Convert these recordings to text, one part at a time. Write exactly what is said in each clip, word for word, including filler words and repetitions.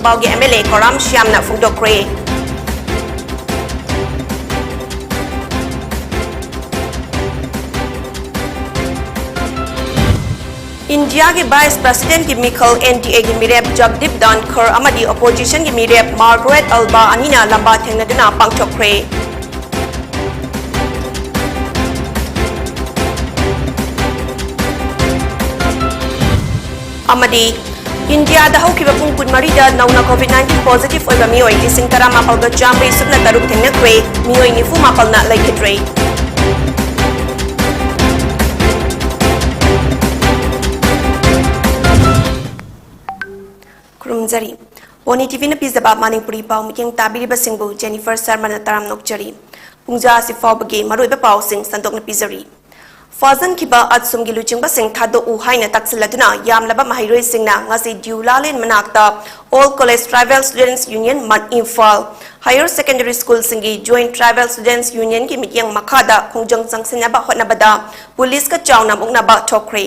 ꯏꯝꯐꯥꯜꯒꯤ M L A ꯀꯣꯔꯥꯝ ꯁ꯭ꯌꯥꯝꯅ ꯐꯣꯡꯗꯣꯛꯈ꯭ꯔꯦ꯫ ꯏꯟꯗꯤꯌꯥꯒꯤ Vice Presidentꯀꯤ ꯃꯤꯈꯜ N D Aꯒꯤ ꯃꯤꯔꯦꯞ ꯖꯒꯗꯤꯞ ꯙꯟꯈꯔ ꯑꯃꯗꯤ Oppositionꯒꯤ ꯃꯤꯔꯦꯞ ꯃꯥꯔꯒꯔꯦꯠ ꯑꯜꯕꯥ ꯑꯅꯤꯅ ꯂꯝꯕꯥ ꯊꯦꯡꯅꯗꯨꯅ ꯄꯥꯡꯊꯣꯛꯈ꯭ꯔꯦ꯫ ꯑꯃꯗꯤ ꯏꯟꯗꯤꯌꯥꯗ ꯍꯧꯈꯤꯕ ꯄꯨꯡ ꯀꯨꯟꯃꯔꯤꯗ ꯅꯧꯅ COVID nineteen positive ꯑꯣꯏꯕ ꯃꯤꯑꯣꯏ ꯂꯤꯁꯤꯡ ꯇꯔꯥꯃꯥꯄꯜꯒ ꯆꯥꯝꯃꯔꯤ ꯁꯨꯞꯅ ꯇꯔꯨꯛ ꯊꯦꯡꯅꯈ꯭ꯔꯦ, ꯃꯤꯑꯣꯏ ꯅꯤꯐꯨ ꯃꯥꯄꯜꯅ ꯂꯩꯈꯤꯗ꯭ꯔꯦ꯫ ꯈꯨꯔꯨꯝꯖꯔꯤ꯫ ꯄꯣꯅꯤ TVꯅ ꯄꯤꯖꯕ ꯃꯅꯤꯄꯨꯔꯤ ꯄꯥꯎ ꯃꯤꯠꯌꯦꯡ ꯇꯥꯕꯤꯔꯤꯕꯁꯤꯡꯕꯨ Jennifer Sharmaꯅ ꯇꯔꯥꯝꯅ ꯑꯣꯛꯆꯔꯤ꯫ ꯄꯨꯡꯖꯥ ꯑꯁꯤ ꯐꯥꯎꯕꯒꯤ ꯃꯔꯨꯑꯣꯏꯕ ꯄꯥꯎꯁꯤꯡ ꯁꯟꯗꯣꯛꯅ ꯄꯤꯖꯔꯤ꯫ ꯐꯥꯖꯤꯟꯈꯤꯕ ꯑꯠꯁꯨꯝꯒꯤ ꯂꯨꯆꯤꯡꯕꯁꯤꯡ ꯊꯥꯗꯣꯛꯎ ꯍꯥꯏꯅ ꯇꯛꯁꯤꯜꯂꯗꯨꯅ ꯌꯥꯝꯂꯕ ꯃꯍꯩꯔꯣꯏꯁꯤꯡꯅ ꯉꯁꯤ ꯗꯤꯌꯨ ꯂꯥꯂꯦꯟ ꯃꯅꯥꯛꯇ All College Tribal Students Union ꯃꯟ Imphal Higher Secondary Schoolꯁꯤꯡꯒꯤ Joint Tribal Students Unionꯒꯤ ꯃꯤꯠꯌꯦꯡ ꯃꯈꯥꯗ ꯈꯣꯡꯖꯪ ꯆꯪꯁꯤꯟꯅꯕ ꯍꯣꯠꯅꯕꯗ ꯄꯨꯂꯤꯁꯀ ꯆꯥꯎꯅ ꯃꯨꯛꯅꯕ ꯊꯣꯛꯈ꯭ꯔꯦ꯫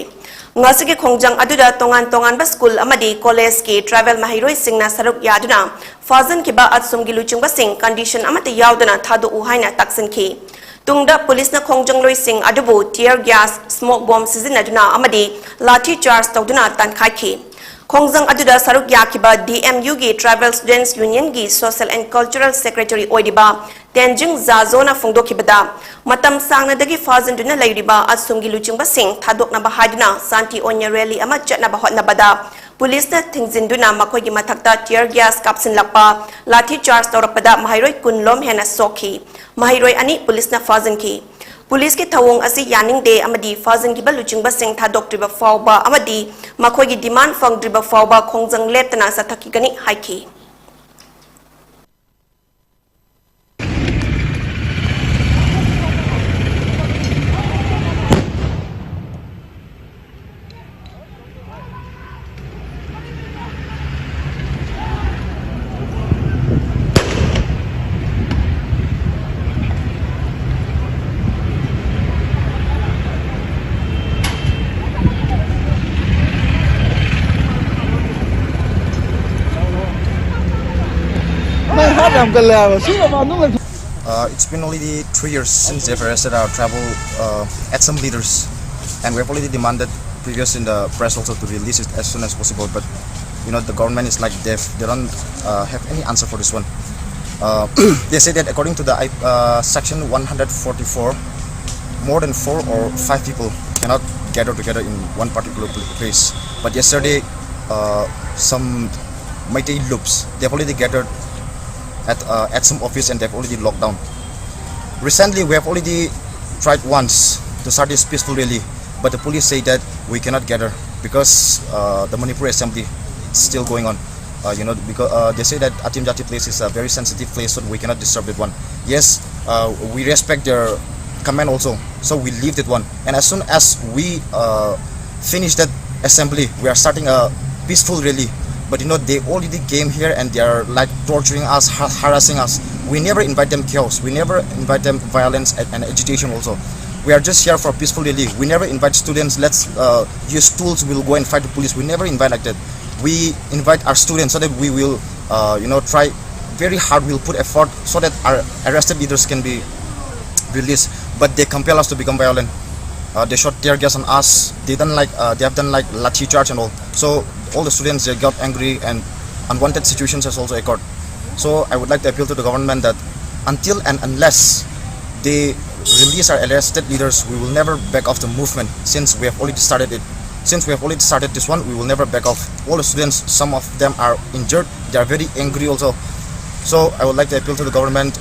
ꯉꯁꯤꯒꯤ ꯈꯣꯡꯖꯪ ꯑꯗꯨꯗ ꯇꯣꯉꯥꯟ ꯇꯣꯉꯥꯟꯕ ꯁ꯭ꯀꯨꯜ ꯑꯃꯗꯤ ꯀꯣꯂꯦꯖꯀꯤ ꯇ꯭ꯔꯥꯏꯕꯦꯜ ꯃꯍꯩꯔꯣꯏꯁꯤꯡꯅ ꯁꯔꯨꯛ ꯌꯥꯗꯨꯅ ꯐꯥꯖꯤꯟꯈꯤꯕ ꯑꯠꯁꯨꯝꯒꯤ ꯂꯨꯆꯤꯡꯕꯁꯤꯡ condition ꯑꯃꯠꯇ ꯌꯥꯎꯗꯅ ꯊꯥꯗꯣꯛꯎ ꯍꯥꯏꯅ ꯇꯛꯁꯤꯟꯈꯤ꯫ ꯇꯨꯡꯗ ꯄꯨꯂꯤꯁꯅ ꯈꯣꯡꯖꯪꯂꯣꯏꯁꯤꯡ ꯑꯗꯨꯕꯨ tear gas, smoke bomb ꯁꯤꯖꯤꯟꯅꯗꯨꯅ ꯑꯃꯗꯤ ꯂꯥꯊꯤ ꯆꯥꯔꯖ ꯇꯧꯗꯨꯅ ꯇꯥꯟꯈꯥꯏꯈꯤ꯫ ꯈꯣꯡꯖꯪ ꯑꯗꯨꯗ ꯁꯔꯨꯛ ꯌꯥꯈꯤꯕ DMUꯒꯤ Tribal Students Unionꯒꯤ Social and Cultural Secretary ꯑꯣꯏꯔꯤꯕ ꯇꯦꯟꯖꯤꯡ ꯖꯥꯖꯣꯅ ꯐꯣꯡꯗꯣꯛꯈꯤꯕꯗ, ꯃꯇꯝ ꯁꯥꯡꯅꯗꯒꯤ ꯐꯥꯖꯤꯟꯗꯨꯅ ꯂꯩꯔꯤꯕ ꯑꯠꯁꯨꯝꯒꯤ ꯂꯨꯆꯤꯡꯕꯁꯤꯡ ꯊꯥꯗꯣꯛꯅꯕ ꯍꯥꯏꯗꯨꯅ ꯁꯥꯟꯇꯤ ꯑꯣꯏꯅ rally ꯑꯃ ꯆꯠꯅꯕ ꯍꯣꯠꯅꯕꯗ ꯄꯨꯂꯤꯁꯅ ꯊꯤꯡꯖꯤꯟꯗꯨꯅ ꯃꯈꯣꯏꯒꯤ ꯃꯊꯛꯇ tear gas ꯀꯥꯞꯁꯤꯜꯂꯛꯄ, ꯂꯥꯊꯤ ꯆꯥꯔꯖ ꯇꯧꯔꯛꯄꯗ ꯃꯍꯩꯔꯣꯏ ꯀꯨꯟ ꯂꯣꯝ ꯍꯦꯟꯅ ꯁꯣꯛꯈꯤ꯫ ꯃꯍꯩꯔꯣꯏ ꯑꯅꯤ ꯄꯨꯂꯤꯁꯅ ꯐꯥꯖꯤꯟꯈꯤ꯫ ꯄꯨꯂꯤꯁꯀꯤ ꯊꯧꯑꯣꯡ ꯑꯁꯤ ꯌꯥꯅꯤꯡꯗꯦ ꯑꯃꯗꯤ ꯐꯥꯖꯤꯟꯈꯤꯕ ꯂꯨꯆꯤꯡꯕꯁꯤꯡ ꯊꯥꯗꯣꯛꯇ꯭ꯔꯤꯕ ꯐꯥꯎꯕ ꯑꯃꯗꯤ ꯃꯈꯣꯏꯒꯤ demand ꯐꯪꯗ꯭ꯔꯤꯕ ꯐꯥꯎꯕ ꯈꯣꯡꯖꯪ ꯂꯦꯞꯇꯅ ꯆꯠꯊꯈꯤꯒꯅꯤ ꯍꯥꯏꯈꯤ꯫ ꯌꯥꯝ ꯀꯜꯂꯦ ꯍꯥꯏꯕ꯫ ꯁꯤ ꯃꯄꯥꯟꯗ ꯂꯩ- Uh, it's been already three years since they've arrested our tribal, uh, Atsum leaders, and we have already demanded previous in the press also to release it as soon as possible. But you know, the government is like deaf; they don't uh, have any answer for this one. Uh, they say that according to the I- uh, section one hundred forty-four, more than four or five people cannot gather together in one particular pl- place. But yesterday, uh, some Meitei Loops, they've already gathered at uh, at some office and they've already locked down. Recently, we have already tried once to start this peaceful rally, but the police say that we cannot gather because uh, the Manipur Assembly is still going on. Uh, you know, because uh, they say that Atim Jati place is a very sensitive place, so we cannot disturb that one. Yes, uh, we respect their command also, so we leave that one. And as soon as we uh, finish that assembly, we are starting a peaceful rally. But you know, they already came here and they are like torturing us, har- harassing us. We never invite them chaos. We never invite them violence and, and agitation also. We are just here for peaceful rally. We never invite students, let's uh, use tools, we'll go and fight the police. We never invite like that. We invite our students so that we will, uh, you know, try very hard. We'll put effort so that our arrested leaders can be released. But they compel us to become violent. Uh, they shot tear gas on us. They done like uh, they have done like lathi charge and all. So all the students, they got angry and unwanted situations has also occurred. So I would like to appeal to the government that until and unless they release our arrested leaders, we will never back off the movement since we have already started it. Since we have already started this one, we will never back off. All the students, some of them are injured. They are very angry also. So I would like to appeal to the government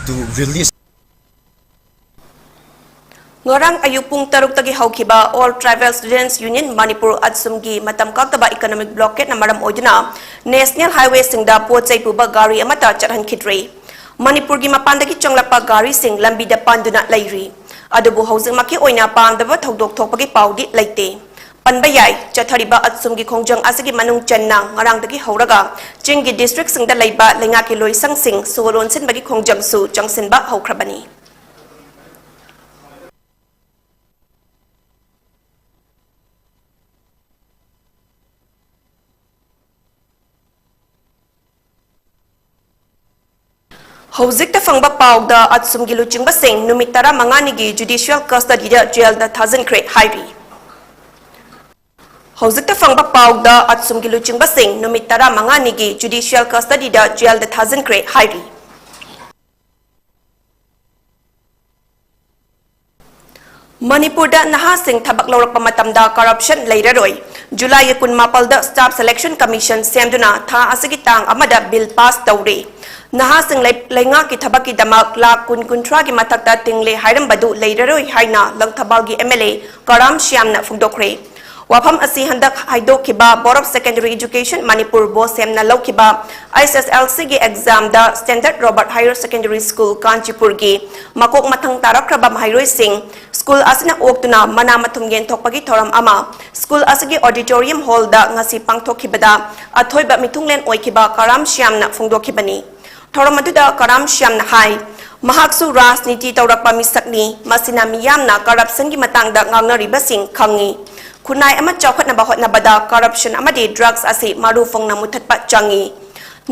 to release. ꯉꯔꯥꯡ ꯑꯌꯨꯛ ꯄꯨꯡ ꯇꯔꯨꯛꯇꯒꯤ ꯍꯧꯈꯤꯕ All Tribal Students Union Manipur ꯑꯠꯁꯨꯝꯒꯤ ꯃꯇꯝ ꯀꯛꯇꯕ economic blockade ꯅ ꯃꯔꯝ ꯑꯣꯏꯗꯨꯅ national highway ꯁꯤꯡꯗ ꯄꯣꯠ ꯆꯩ ꯄꯨꯕ ꯒꯥꯔꯤ ꯑꯃꯠꯇ ꯆꯠꯍꯟꯈꯤꯗ꯭ꯔꯦ꯫ ꯃꯅꯤꯄꯨꯔꯒꯤ ꯃꯄꯥꯟꯗꯒꯤ ꯆꯪꯂꯛꯄ ꯒꯥꯔꯤꯁꯤꯡ ꯂꯝꯕꯤꯗ ꯄꯟꯗꯨꯅ ꯂꯩꯔꯤ꯫ ꯑꯗꯨꯕꯨ ꯍꯧꯖꯤꯛꯃꯛꯀꯤ ꯑꯣꯏꯅ ꯄꯥꯝꯗꯕ ꯊꯧꯗꯣꯛ ꯊꯣꯛꯄꯒꯤ ꯄꯥꯎꯗꯤ ꯂꯩꯇꯦ꯫ ꯄꯟꯕ ꯌꯥꯏ, ꯆꯠꯊꯔꯤꯕ ꯑꯠꯁꯨꯝꯒꯤ ꯈꯣꯡꯖꯪ ꯑꯁꯤꯒꯤ ꯃꯅꯨꯡ ꯆꯟꯅ ꯉꯔꯥꯡꯗꯒꯤ ꯍꯧꯔꯒ ꯆꯤꯡꯒꯤ district ꯁꯤꯡꯗ ꯂꯩꯕ ꯂꯩꯉꯥꯛꯀꯤ ꯂꯣꯏꯁꯪꯁꯤꯡ ꯁꯣ ꯂꯣꯟꯁꯤꯟꯕꯒꯤ ꯈꯣꯡꯖꯪꯁꯨ ꯆꯪꯁꯤꯟꯕ ꯍꯧꯈ꯭ꯔꯕꯅꯤ꯫ ꯍꯧꯖꯤꯛꯇ ꯐꯪꯕ ꯄꯥꯎꯗ ꯑꯠꯁꯨꯝꯒꯤ ꯂꯨꯆꯤꯡꯕꯁꯤꯡ ꯅꯨꯃꯤꯠ ꯇꯔꯥꯃꯉꯥꯅꯤꯒꯤ judicial custodyꯗ jailꯗ ꯊꯥꯖꯤꯟꯈ꯭ꯔꯦ ꯍꯥꯏꯔꯤ꯫ ꯍꯧꯖꯤꯛꯇ ꯐꯪꯕ ꯄꯥꯎꯗ ꯑꯠꯁꯨꯝꯒꯤ ꯂꯨꯆꯤꯡꯕꯁꯤꯡ ꯅꯨꯃꯤꯠ ꯇꯔꯥꯃꯉꯥꯅꯤꯒꯤ judicial custodyꯗ jailꯗ ꯊꯥꯖꯤꯟꯈ꯭ꯔꯦ ꯍꯥꯏꯔꯤ꯫ ꯃꯅꯤꯄꯨꯔꯗ ꯅꯍꯥꯁꯤꯡ ꯊꯕꯛ ꯂꯧꯔꯛꯄ ꯃꯇꯝꯗ corruption ꯂꯩꯔꯔꯣꯏ꯫ ꯖꯨꯂꯥꯏꯒꯤ ꯀꯨꯟꯃꯥꯄꯜꯗ Staff Selection Commission ꯁꯦꯝꯗꯨꯅ ꯊꯥ ꯑꯁꯤꯒꯤ ꯇꯥꯡ ꯑꯃꯗ bill pass ꯇꯧꯔꯦ꯫ ꯅꯍꯥꯁꯤꯡ ꯂꯩ-, ꯂꯩꯉꯥꯛꯀꯤ ꯊꯕꯛꯀꯤꯗꯃꯛ ꯂꯥꯈ ꯀꯨꯟ ꯀꯨꯟꯊ꯭ꯔꯥꯒꯤ ꯃꯊꯛꯇ ꯇꯤꯡꯂꯦ ꯍꯥꯏꯔꯝꯕꯗꯨ ꯂꯩꯔꯔꯣꯏ ꯍꯥꯏꯅ ꯂꯪꯊꯕꯥꯜꯒꯤ MLA ꯀꯔꯥꯝ ꯁ꯭ꯌꯥꯝꯅ ꯐꯣꯡꯗꯣꯛꯈ꯭ꯔꯦ꯫ ꯋꯥꯐꯝ ꯑꯁꯤ ꯍꯟꯗꯛ ꯍꯥꯏꯗꯣꯛꯈꯤꯕ Board of Secondary Education Manipur, BOSEMꯅ ꯂꯧꯈꯤꯕ HSSLCꯒꯤ examꯗ Standard Robert Higher Secondary School, ꯀꯥꯟꯆꯤꯄꯨꯔꯒꯤ ꯃꯀꯣꯛ ꯃꯊꯪ ꯇꯥꯔꯛꯈ꯭ꯔꯕ ꯃꯍꯩꯔꯣꯏꯁꯤꯡ school ꯑꯁꯤꯅ ꯑꯣꯛꯇꯨꯅ ꯃꯅꯥ ꯃꯊꯨꯝ ꯌꯦꯟꯊꯣꯛꯄꯒꯤ ꯊꯧꯔꯝ ꯑꯃ school ꯑꯁꯤꯒꯤ auditorium hallꯗ ꯉꯁꯤ ꯄꯥꯡꯊꯣꯛꯈꯤꯕꯗ ꯑꯊꯣꯏꯕ ꯃꯤꯊꯨꯡꯂꯦꯟ ꯑꯣꯏꯈꯤꯕ ꯀꯔꯥꯝ ꯁ꯭ꯌꯥꯝꯅ ꯐꯣꯡꯗꯣꯛꯈꯤꯕꯅꯤ꯫ ꯊꯧꯔꯝ ꯑꯗꯨꯗ ꯀꯔꯥꯝ ꯁ꯭ꯌꯥꯝꯅ ꯍꯥꯏ, ꯃꯍꯥꯛꯁꯨ ꯔꯥꯖꯅꯤꯇꯤ ꯇꯧꯔꯛꯄ ꯃꯤꯁꯛꯅꯤ, ꯃꯁꯤꯅ ꯃꯤꯌꯥꯝꯅ corruptionꯒꯤ ꯃꯇꯥꯡꯗ ꯉꯥꯡꯅꯔꯤꯕꯁꯤꯡ ꯈꯪꯏ꯫ ꯈꯨꯟꯅꯥꯏ ꯑꯃ ꯆꯥꯎꯈꯠꯅꯕ ꯍꯣꯠꯅꯕꯗ corruption ꯑꯃꯗꯤ drugs ꯑꯁꯤ ꯃꯔꯨ ꯐꯪꯅ ꯃꯨꯊꯠꯄ ꯆꯪꯏ꯫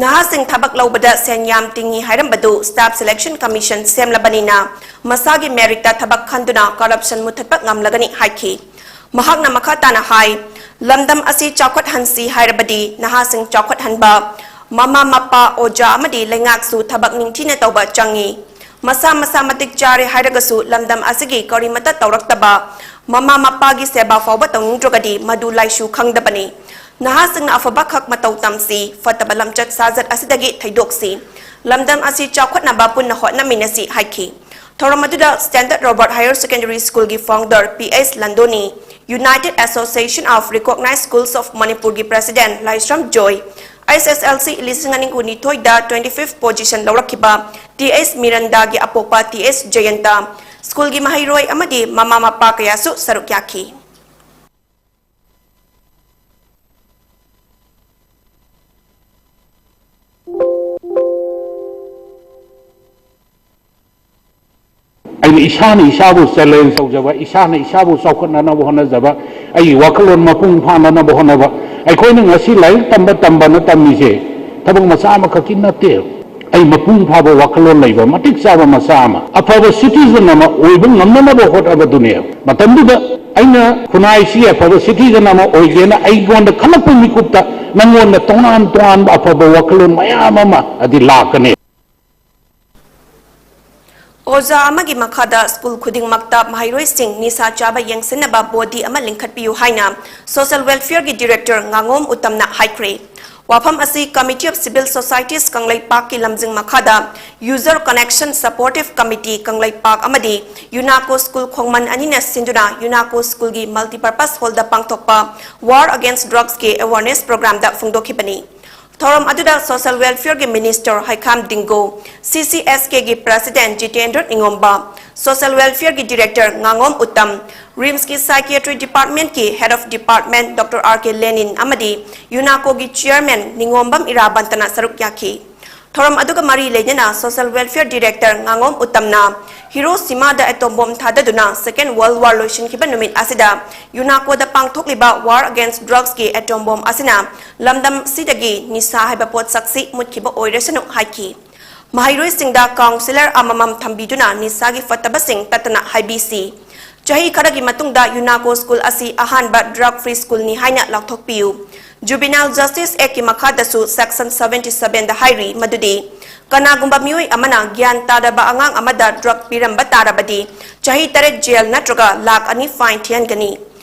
ꯅꯍꯥꯁꯤꯡ ꯊꯕꯛ ꯂꯧꯕꯗ ꯁꯦꯟ ꯌꯥꯝ ꯇꯤꯡꯏ ꯍꯥꯏꯔꯝꯕꯗꯨ Staff Selection Commission ꯁꯦꯝꯂꯕꯅꯤꯅ ꯃꯁꯥꯒꯤ meritꯇ ꯊꯕꯛ ꯈꯟꯗꯨꯅ corruption ꯃꯨꯊꯠꯄ ꯉꯝꯂꯒꯅꯤ ꯍꯥꯏꯈꯤ꯫ ꯃꯍꯥꯛꯅ ꯃꯈꯥ ꯇꯥꯅ ꯍꯥꯏ, ꯂꯝꯗꯝ ꯑꯁꯤ ꯆꯥꯎꯈꯠꯍꯟꯁꯤ ꯍꯥꯏꯔꯕꯗꯤ ꯅꯍꯥꯁꯤꯡ ꯆꯥꯎꯈꯠꯍꯟꯕ, ꯃꯃꯥ ꯃꯄꯥ, ꯑꯣꯖꯥ ꯑꯃꯗꯤ ꯂꯩꯉꯥꯛꯁꯨ ꯊꯕꯛ ꯅꯤꯡꯊꯤꯅ ꯇꯧꯕ ꯆꯪꯏ꯫ ꯃꯁꯥ ꯃꯁꯥ ꯃꯇꯤꯛ ꯆꯥꯔꯦ ꯍꯥꯏꯔꯒꯁꯨ ꯂꯝꯗꯝ ꯑꯁꯤꯒꯤ ꯀꯔꯤꯃꯠꯇ ꯇꯧꯔꯛꯇꯕ, ꯃꯃꯥ ꯃꯄꯥꯒꯤ ꯁꯦꯕꯥ ꯐꯥꯎꯕ ꯇꯧꯅꯤꯡꯗ꯭ꯔꯒꯗꯤ ꯃꯗꯨ ꯂꯥꯏꯁꯨ ꯈꯪꯗꯕꯅꯤ꯫ ꯅꯍꯥꯁꯤꯡꯅ ꯑꯐꯕ ꯈꯛ ꯃꯇꯧ ꯇꯝꯁꯤ, ꯐꯠꯇꯕ ꯂꯝꯆꯠ ꯁꯥꯖꯠ ꯑꯁꯤꯗꯒꯤ ꯊꯩꯗꯣꯛꯁꯤ꯫ ꯂꯝꯗꯝ ꯑꯁꯤ ꯆꯥꯎꯈꯠꯅꯕ ꯄꯨꯟꯅ ꯍꯣꯠꯅꯃꯤꯟꯅꯁꯤ ꯍꯥꯏꯈꯤ꯫ ꯊꯧꯔꯝ ꯑꯗꯨꯗ Standard Robert Higher Secondary Schoolꯒꯤ founder P H ꯂꯟꯗꯣꯅꯤ, United Association of Recognized Schools of Manipurꯒꯤ president Laishram joy, HSSLC ꯂꯤꯁꯤꯡ ꯑꯅꯤ ꯀꯨꯟꯅꯤꯊꯣꯏꯗ twenty fifth position ꯂꯧꯔꯛꯈꯤꯕ T H ꯃꯤꯔꯟꯗꯥꯒꯤ ꯑꯄꯣꯛꯄ T H ꯖꯌꯟꯇ, schoolꯒꯤ ꯃꯍꯩꯔꯣꯏ ꯑꯃꯗꯤ ꯃꯃꯥ ꯃꯄꯥ ꯀꯌꯥꯁꯨ ꯁꯔꯨꯛ ꯌꯥꯈꯤ꯫ ꯑꯩꯅ ꯏꯁꯥꯅ ꯏꯁꯥꯕꯨ challenge ꯇꯧꯖꯕ, ꯏꯁꯥꯅ ꯏꯁꯥꯕꯨ ꯆꯥꯎꯈꯠꯅꯅꯕ ꯍꯣꯠꯅꯖꯕ, ꯑꯩꯒꯤ ꯋꯥꯈꯜꯂꯣꯟ ꯃꯄꯨꯡ ꯐꯥꯅꯅꯕ ꯍꯣꯠꯅꯕ꯫ ꯑꯩꯈꯣꯏꯅ ꯉꯁꯤ ꯂꯥꯏꯔꯤꯛ ꯇꯝꯕ ꯇꯝꯕꯅ ꯇꯝꯃꯤꯁꯦ ꯊꯕꯛ ꯃꯆꯥ ꯑꯃꯈꯛꯀꯤ ꯅꯠꯇꯦ꯫ ꯑꯩ ꯃꯄꯨꯡ ꯐꯥꯕ ꯋꯥꯈꯜꯂꯣꯟ ꯂꯩꯕ ꯃꯇꯤꯛ ꯆꯥꯕ ꯃꯆꯥ ꯑꯃ, ꯑꯐꯕ citizen ꯑꯃ ꯑꯣꯏꯕ ꯉꯝꯅꯅꯕ ꯍꯣꯠꯅꯕꯗꯨꯅꯦꯕ꯫ ꯃꯇꯝꯗꯨꯗ ꯑꯩꯅ ꯈꯨꯟꯅꯥꯏꯁꯤ ꯑꯐꯕ citizen ꯑꯃ ꯑꯣꯏꯒꯦꯅ ꯑꯩꯉꯣꯟꯗ ꯈꯜꯂꯛꯄ ꯃꯤꯀꯨꯞꯇ ꯅꯪꯉꯣꯟꯗ ꯇꯣꯉꯥꯟ ꯇꯣꯉꯥꯟꯕ ꯑꯐꯕ ꯋꯥꯈꯜꯂꯣꯟ ꯃꯌꯥꯝ ꯑꯃ ꯑꯗꯤ ꯂꯥꯛꯀꯅꯤ꯫ ꯑꯣꯖꯥ ꯑꯃꯒꯤ ꯃꯈꯥꯗ ꯁ꯭ꯀꯨꯜ ꯈꯨꯗꯤꯡꯃꯛꯇ ꯃꯍꯩꯔꯣꯏꯁꯤꯡ ꯅꯤꯁꯥ ꯆꯥꯕ ꯌꯦꯡꯁꯤꯟꯅꯕ body ꯑꯃ ꯂꯤꯡꯈꯠꯄꯤꯌꯨ ꯍꯥꯏꯅ Social Welfareꯒꯤ Director ꯉꯥꯉꯣꯝ ꯎꯇꯝꯅ ꯍꯥꯏꯈ꯭ꯔꯦ꯫ ꯋꯥꯐꯝ ꯑꯁꯤ Committee of Civil Societies ꯀꯪꯂꯩꯄꯥꯛꯀꯤ ꯂꯝꯖꯤꯡ ꯃꯈꯥꯗ User Connection Supportive Committee Kangleipak ꯑꯃꯗꯤ UNACO ꯁ꯭ꯀꯨꯜ ꯈꯣꯡꯃꯟ ꯑꯅꯤꯅ ꯁꯤꯟꯗꯨꯅ UNACO ꯁ꯭ꯀꯨꯜꯒꯤ multipurpose hallꯗ ꯄꯥꯡꯊꯣꯛꯄ War Against Drugsꯀꯤ awareness programmeꯗ ꯐꯣꯡꯗꯣꯛꯈꯤꯕꯅꯤ꯫ ꯊꯧꯔꯝ ꯑꯗꯨꯗ Social Welfareꯒꯤ Minister ꯍꯩꯈꯥꯝ ꯗꯤꯡꯒꯣ, CCSKꯒꯤ President Jitendra ꯅꯤꯉꯣꯝꯕ, Social Welfareꯒꯤ Director ꯉꯥꯉꯣꯝ Uttam, RIMSꯀꯤ Psychiatry Departmentꯀꯤ Head of Department Doctor R K ꯂꯦꯅꯤꯟ ꯑꯃꯗꯤ UNACOꯒꯤ Chairman ꯅꯤꯉꯣꯝꯕꯝ ꯏꯔꯥꯕꯟꯇꯅ ꯁꯔꯨꯛ ꯌꯥꯈꯤ꯫ ꯊꯧꯔꯝ ꯑꯗꯨꯒ ꯃꯔꯤ ꯂꯩꯅꯅ Social Welfare Director ꯉꯥꯉꯣꯝ ꯎꯇꯝꯅ Hiroshimada atom bomb ꯊꯥꯗꯗꯨꯅ Second World War ꯂꯣꯏꯁꯤꯟꯈꯤꯕ ꯅꯨꯃꯤꯠ ꯑꯁꯤꯗ UNACOꯗ ꯄꯥꯡꯊꯣꯛꯂꯤꯕ War Against Drugsꯀꯤ atom bomb ꯑꯁꯤꯅ ꯂꯝꯗꯝ ꯑꯁꯤꯗꯒꯤ ꯅꯤꯁꯥ ꯍꯥꯏꯕ ꯄꯣꯠꯁꯛꯁꯤ ꯃꯨꯠꯈꯤꯕ ꯑꯣꯏꯔꯁꯅꯨ ꯍꯥꯏꯈꯤ꯫ ꯃꯍꯩꯔꯣꯏꯁꯤꯡꯗ counsellor ꯑꯃꯃꯝ ꯊꯝꯕꯤꯗꯨꯅ ꯅꯤꯁꯥꯒꯤ ꯐꯠꯇꯕꯁꯤꯡ ꯇꯠꯇꯅ ꯍꯥꯏꯕꯤꯁꯤ꯫ ꯆꯍꯤ ꯈꯔꯒꯤ ꯃꯇꯨꯡꯗ UNACO ꯁ꯭ꯀꯨꯜ ꯑꯁꯤ ꯑꯍꯥꯟꯕ drug free ꯁ꯭ꯀꯨꯜꯅꯤ ꯍꯥꯏꯅ ꯂꯥꯎꯊꯣꯛꯄꯤꯌꯨ꯫ Juvenile Justice Actꯀꯤ ꯃꯈꯥꯗꯁꯨ Section seventy sevenꯗ ꯍꯥꯏꯔꯤ ꯃꯗꯨꯗꯤ ꯀꯅꯥꯒꯨꯝꯕ ꯃꯤꯑꯣꯏ ꯑꯃꯅ ꯒ꯭ꯌꯥꯟ ꯇꯥꯗꯕ ꯑꯉꯥꯡ ꯑꯃꯗ drug ꯄꯤꯔꯝꯕ ꯇꯥꯔꯕꯗꯤ ꯆꯍꯤ ꯇꯔꯦꯠ jail ꯅꯠꯇ꯭ꯔꯒ ꯂꯥꯈ ꯑꯅꯤ fine ꯊꯤꯍꯟꯒꯅꯤ꯫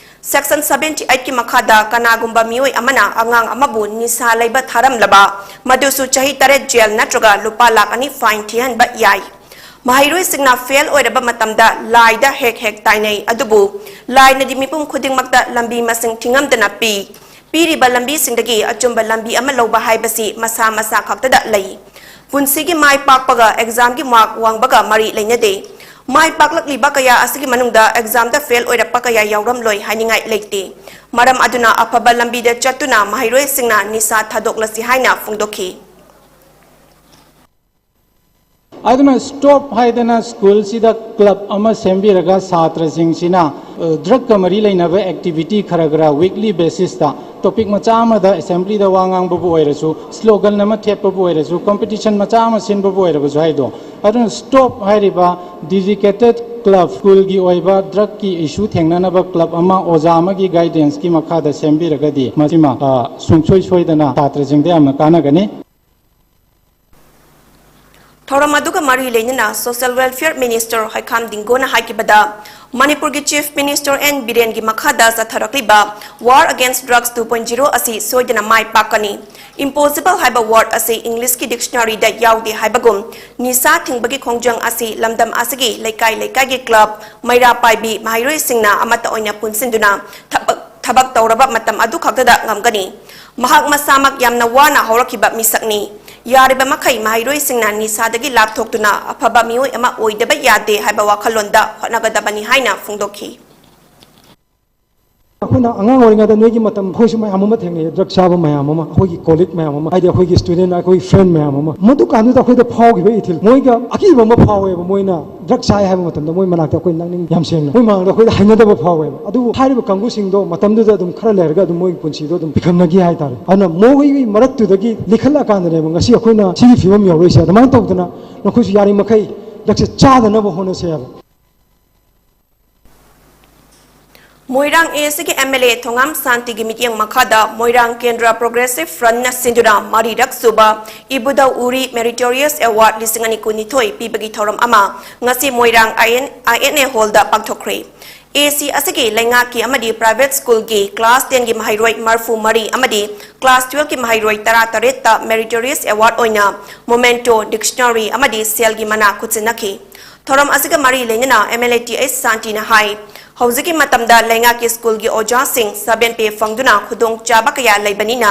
Section seventy eightꯀꯤ ꯃꯈꯥꯗ ꯀꯅꯥꯒꯨꯝꯕ ꯃꯤꯑꯣꯏ ꯑꯃꯅ ꯑꯉꯥꯡ ꯑꯃꯕꯨ ꯅꯤꯁꯥ ꯂꯩꯕ ꯊꯥꯔꯝꯂꯕ, ꯃꯗꯨꯁꯨ ꯆꯍꯤ ꯇꯔꯦꯠ jail ꯅꯠꯇ꯭ꯔꯒ ꯂꯨꯄꯥ ꯂꯥꯈ ꯑꯅꯤ fine ꯊꯤꯍꯟꯕ ꯌꯥꯏ꯫ ꯃꯍꯩꯔꯣꯏꯁꯤꯡꯅ fail ꯑꯣꯏꯔꯕ ꯃꯇꯝꯗ ꯂꯥꯏꯗ ꯍꯦꯛ ꯍꯦꯛ ꯇꯥꯏꯅꯩ, ꯑꯗꯨꯕꯨ ꯂꯥꯏꯅꯗꯤ ꯃꯤꯄꯨꯝ ꯈꯨꯗꯤꯡꯃꯛꯇ ꯂꯝꯕꯤ ꯃꯁꯤꯡ ꯊꯤꯉꯝꯗꯅ ꯄꯤ꯫ ꯄꯤꯔꯤꯕ ꯂꯝꯕꯤꯁꯤꯡꯗꯒꯤ ꯑꯆꯨꯝꯕ ꯂꯝꯕꯤ ꯑꯃ ꯂꯧꯕ ꯍꯥꯏꯕꯁꯤ ꯃꯁꯥ ꯃꯁꯥ ꯈꯛꯇꯗ ꯂꯩ꯫ ꯄꯨꯟꯁꯤꯒꯤ ꯃꯥꯏ ꯄꯥꯛꯄꯒ examꯒꯤ mark ꯋꯥꯡꯕꯒ ꯃꯔꯤ ꯂꯩꯅꯗꯦ꯫ ꯃꯥꯏ ꯄꯥꯛꯂꯛꯂꯤꯕ ꯀꯌꯥ ꯑꯁꯤꯒꯤ ꯃꯅꯨꯡꯗ examꯗ fail ꯑꯣꯏꯔꯛꯄ ꯀꯌꯥ ꯌꯥꯎꯔꯝꯂꯣꯏ ꯍꯥꯏꯅꯤꯡꯉꯥꯏ ꯂꯩꯇꯦ꯫ ꯃꯔꯝ ꯑꯗꯨꯅ ꯑꯐꯕ ꯂꯝꯕꯤꯗ ꯆꯠꯇꯨꯅ ꯃꯍꯩꯔꯣꯏꯁꯤꯡꯅ ꯅꯤꯁꯥ ꯊꯥꯗꯣꯛꯂꯁꯤ ꯍꯥꯏꯅ ꯐꯣꯡꯗꯣꯛꯈꯤ꯫ ꯑꯗꯨꯅ stop ꯍꯥꯏꯗꯅ ꯁ꯭ꯀꯨꯜꯁꯤꯗ club ꯑꯃ ꯁꯦꯝꯕꯤꯔꯒ ꯁꯥꯇ꯭ꯔꯁꯤꯡꯁꯤꯅ, ꯑ, drugꯀ ꯃꯔꯤ ꯂꯩꯅꯕ activity ꯈꯔ ꯈꯔ weekly basisꯇ ꯇꯣꯄꯤꯛ ꯃꯆꯥ ꯑꯃꯗ ꯑꯦꯁꯦꯝꯕ꯭ꯂꯤꯗ ꯋꯥ ꯉꯥꯡꯕꯕꯨ ꯑꯣꯏꯔꯁꯨ, ꯁ꯭ꯂꯣꯒꯟ ꯑꯃ ꯊꯦꯠꯄꯕꯨ ꯑꯣꯏꯔꯁꯨ, ꯀꯝꯄꯤꯇꯤꯁꯟ ꯃꯆꯥ ꯑꯃ ꯁꯤꯟꯕꯕꯨ ꯑꯣꯏꯔꯕꯁꯨ ꯍꯥꯏꯗꯣ꯫ ꯑꯗꯨꯅ ꯁ꯭ꯇꯣꯞ ꯍꯥꯏꯔꯤꯕ ꯗꯤꯗꯤꯀꯦꯇꯦꯠ ꯀ꯭ꯂꯕ, ꯁ꯭ꯀꯨꯜꯒꯤ ꯑꯣꯏꯕ ꯗ꯭ꯔꯒꯀꯤ ꯏꯁꯨ ꯊꯦꯡꯅꯅꯕ ꯀ꯭ꯂꯕ ꯑꯃ ꯑꯣꯖꯥ ꯑꯃꯒꯤ ꯒꯥꯏꯗꯦꯟꯁꯀꯤ ꯃꯈꯥꯗ ꯁꯦꯝꯕꯤꯔꯒꯗꯤ ꯃꯁꯤꯃ, ꯑ, ꯁꯨꯡꯁꯣꯏ ꯁꯣꯏꯗꯅ ꯁꯥꯇ꯭ꯔꯁꯤꯡꯗ ꯌꯥꯝꯅ ꯀꯥꯟꯅꯒꯅꯤ꯫ ꯊꯧꯔꯝ ꯑꯗꯨꯒ ꯃꯔꯤ ꯂꯩꯅꯅ Social Welfare Minister ꯍꯩꯈꯥꯝ ꯗꯤꯡꯒꯣꯅ ꯍꯥꯏꯈꯤꯕꯗ, ꯃꯅꯤꯄꯨꯔꯒꯤ Chief Minister ꯑꯦꯟ ꯕꯤꯔꯦꯟꯒꯤ ꯃꯈꯥꯗ ꯆꯠꯊꯔꯛꯂꯤꯕ War Against Drugs two point zero ꯑꯁꯤ ꯁꯣꯏꯗꯅ ꯃꯥꯏ ꯄꯥꯛꯀꯅꯤ꯫ Impossible ꯍꯥꯏꯕ word ꯑꯁꯤ ꯏꯪꯂꯤꯁꯀꯤ dictionaryꯗ ꯌꯥꯎꯗꯦ ꯍꯥꯏꯕꯒꯨꯝ, ꯅꯤꯁꯥ ꯊꯤꯡꯕꯒꯤ ꯈꯣꯡꯖꯪ ꯑꯁꯤ ꯂꯝꯗꯝ ꯑꯁꯤꯒꯤ ꯂꯩꯀꯥꯏ ꯂꯩꯀꯥꯏꯒꯤ ꯀ꯭ꯂꯕ, ꯃꯩꯔꯥ ꯄꯥꯏꯕꯤ, ꯃꯍꯩꯔꯣꯏꯁꯤꯡꯅ ꯑꯃꯠꯇ ꯑꯣꯏꯅ ꯄꯨꯟꯁꯤꯟꯗꯨꯅ ꯊꯕꯛ, ꯊꯕꯛ ꯇꯧꯔꯕ ꯃꯇꯝ ꯑꯗꯨ ꯈꯛꯇꯗ ꯉꯝꯒꯅꯤ꯫ ꯃꯍꯥꯛ ꯃꯁꯥꯃꯛ ꯌꯥꯝꯅ ꯋꯥꯅ ꯍꯧꯔꯛꯈꯤꯕ ꯃꯤꯁꯛꯅꯤ꯫ ꯌꯥꯔꯤꯕ ꯃꯈꯩ ꯃꯍꯩꯔꯣꯏꯁꯤꯡꯅ ꯅꯤꯁꯥꯗꯒꯤ ꯂꯥꯞꯊꯣꯛꯇꯨꯅ ꯑꯐꯕ ꯃꯤꯑꯣꯏ ꯑꯃ ꯑꯣꯏꯗꯕ ꯌꯥꯗꯦ ꯍꯥꯏꯕ ꯋꯥꯈꯜꯂꯣꯟꯗ ꯍꯣꯠꯅꯒꯗꯕꯅꯤ ꯍꯥꯏꯅ ꯐꯣꯡꯗꯣꯛꯈꯤ꯫ ꯑꯩꯈꯣꯏꯅ ꯑꯉꯥꯡ ꯑꯣꯏꯔꯤꯉꯩꯗ ꯅꯣꯏꯒꯤ ꯃꯇꯝ ꯑꯩꯈꯣꯏꯁꯨ ꯃꯌꯥꯝ ꯑꯃ ꯊꯦꯡꯅꯩ, ꯗ꯭ꯔꯒ ꯆꯥꯕ ꯃꯌꯥꯝ ꯑꯃ, ꯑꯩꯈꯣꯏꯒꯤ ꯀꯣꯂꯤꯛ ꯃꯌꯥꯝ ꯑꯃ, ꯍꯥꯏꯗꯤ ꯑꯩꯈꯣꯏꯒꯤ ꯁ꯭ꯇꯨꯗꯦꯟ, ꯑꯩꯈꯣꯏꯒꯤ ꯐ꯭ꯔꯦꯟ ꯃꯌꯥꯝ ꯑꯃ꯫ ꯃꯗꯨ ꯀꯥꯟꯗꯨꯗ ꯑꯩꯈꯣꯏꯗ ꯐꯥꯎꯈꯤꯕ ꯏꯊꯤꯜ, ꯃꯣꯏꯒ ꯑꯀꯤꯕ ꯑꯃ ꯐꯥꯎꯋꯦꯕ꯫ ꯃꯣꯏꯅ ꯗ꯭ꯔꯒ ꯆꯥꯏ ꯍꯥꯏꯕ ꯃꯇꯝꯗ ꯃꯣꯏ ꯃꯅꯥꯛꯇ ꯑꯩꯈꯣꯏ ꯅꯛꯅꯤꯡ, ꯌꯥꯝ ꯁꯦꯡꯅ ꯃꯣꯏ ꯃꯃꯥꯡꯗ ꯑꯩꯈꯣꯏꯗ ꯍꯩꯅꯗꯕ ꯐꯥꯎꯋꯦꯕ꯫ ꯑꯗꯨꯕꯨ ꯍꯥꯏꯔꯤꯕ ꯀꯥꯡꯕꯨꯁꯤꯡꯗꯣ ꯃꯇꯝꯗꯨꯗ ꯑꯗꯨꯝ ꯈꯔ ꯂꯩꯔꯒ ꯑꯗꯨꯝ ꯃꯣꯏꯒꯤ ꯄꯨꯟꯁꯤꯗꯣ ꯑꯗꯨꯝ ꯄꯤꯈꯝꯅꯈꯤ ꯍꯥꯏꯇꯥꯔꯦ꯫ ꯑꯗꯨꯅ ꯃꯣꯏꯒꯤ ꯃꯔꯛꯇꯨꯗꯒꯤ ꯂꯤꯈꯠꯂꯛꯑꯀꯥꯟꯗꯅꯦꯕ ꯉꯁꯤ ꯑꯩꯈꯣꯏꯅ ꯁꯤꯒꯤ ꯐꯤꯕꯝ ꯌꯧꯔꯛꯏꯁꯦ꯫ ꯑꯗꯨꯃꯥꯏꯅ ꯇꯧꯗꯅ ꯅꯈꯣꯏꯁꯨ ꯌꯥꯔꯤꯃꯈꯩ ꯗ꯭ꯔꯒꯁꯦ ꯆꯥꯗꯅꯕ ꯍꯣꯠꯅꯁꯦ ꯍꯥꯏꯕ꯫ ꯃꯣꯏꯔꯥꯡ ꯑꯦ ꯑꯦꯁ ꯁꯤꯒꯤ ꯑꯦꯝ ꯑꯦꯜ ꯑꯦ ꯊꯣꯉꯥꯝ ꯁꯥꯟꯇꯤꯒꯤ ꯃꯤꯠꯌꯦꯡ ꯃꯈꯥꯗ ꯃꯣꯏꯔꯥꯡ ꯀꯦꯟꯗ꯭ꯔ ꯄ꯭ꯔꯣꯒ꯭ꯔꯦꯁꯤꯚ ꯐ꯭ꯔꯟꯠꯅ ꯁꯤꯟꯗꯨꯅ ꯃꯔꯤꯔꯛ ꯁꯨꯕ ꯏꯕꯨꯙꯧ ꯎꯔꯤ ꯃꯦꯔꯤꯇꯣꯔꯤꯌꯁ ꯑꯦꯋꯥꯔꯗ ꯂꯤꯁꯤꯡ ꯑꯅꯤ ꯀꯨꯟꯅꯤꯊꯣꯏ ꯄꯤꯕꯒꯤ ꯊꯧꯔꯝ ꯑꯃ ꯉꯁꯤ ꯃꯣꯏꯔꯥꯡ ꯑꯥꯏ ꯑꯦꯟ, ꯑꯥꯏ ꯑꯦꯟ ꯑꯦ ꯍꯣꯜꯗ ꯄꯥꯡꯊꯣꯛꯈ꯭ꯔꯦ꯫ ꯑꯦ ꯑꯦꯁ ꯁꯤ ꯑꯁꯤꯒꯤ ꯂꯩꯉꯥꯛꯀꯤ ꯑꯃꯗꯤ ꯄ꯭ꯔꯥꯏꯚꯦꯠ ꯁ꯭ꯀꯨꯜꯒꯤ ꯀ꯭ꯂꯥꯁ ꯇꯦꯟꯒꯤ ꯃꯍꯩꯔꯣꯏ ꯃꯔꯤꯐꯨ ꯃꯔꯤ ꯑꯃꯗꯤ ꯀ꯭ꯂꯥꯁ ꯇꯨꯋꯦꯜꯐꯀꯤ ꯃꯍꯩꯔꯣꯏ ꯇꯔꯥ ꯇꯔꯦꯠꯇ ꯃꯦꯔꯤꯇꯣꯔꯤꯌꯁ ꯑꯦꯋꯥꯔꯗ ꯑꯣꯏꯅ ꯃꯣꯃꯦꯟꯇꯣ, ꯗꯤꯛꯁꯅꯔꯤ ꯑꯃꯗꯤ ꯁꯦꯜꯒꯤ ꯃꯅꯥ ꯈꯨꯠꯁꯤꯟꯅꯈꯤ꯫ ꯊꯧꯔꯝ ꯑꯁꯤꯒ ꯃꯔꯤ ꯂꯩꯅꯅ M L A T H ꯁꯥꯟꯇꯤꯅ ꯍꯥꯏ, ꯍꯧꯖꯤꯛꯀꯤ ꯃꯇꯝꯗ ꯂꯩꯉꯥꯛꯀꯤ ꯁ꯭ꯀꯨꯜꯒꯤ ꯑꯣꯖꯥꯁꯤꯡ ꯁꯚꯦꯟ ꯄꯦ ꯐꯪꯗꯨꯅ ꯈꯨꯗꯣꯡꯆꯥꯕ ꯀꯌꯥ ꯂꯩꯕꯅꯤꯅ,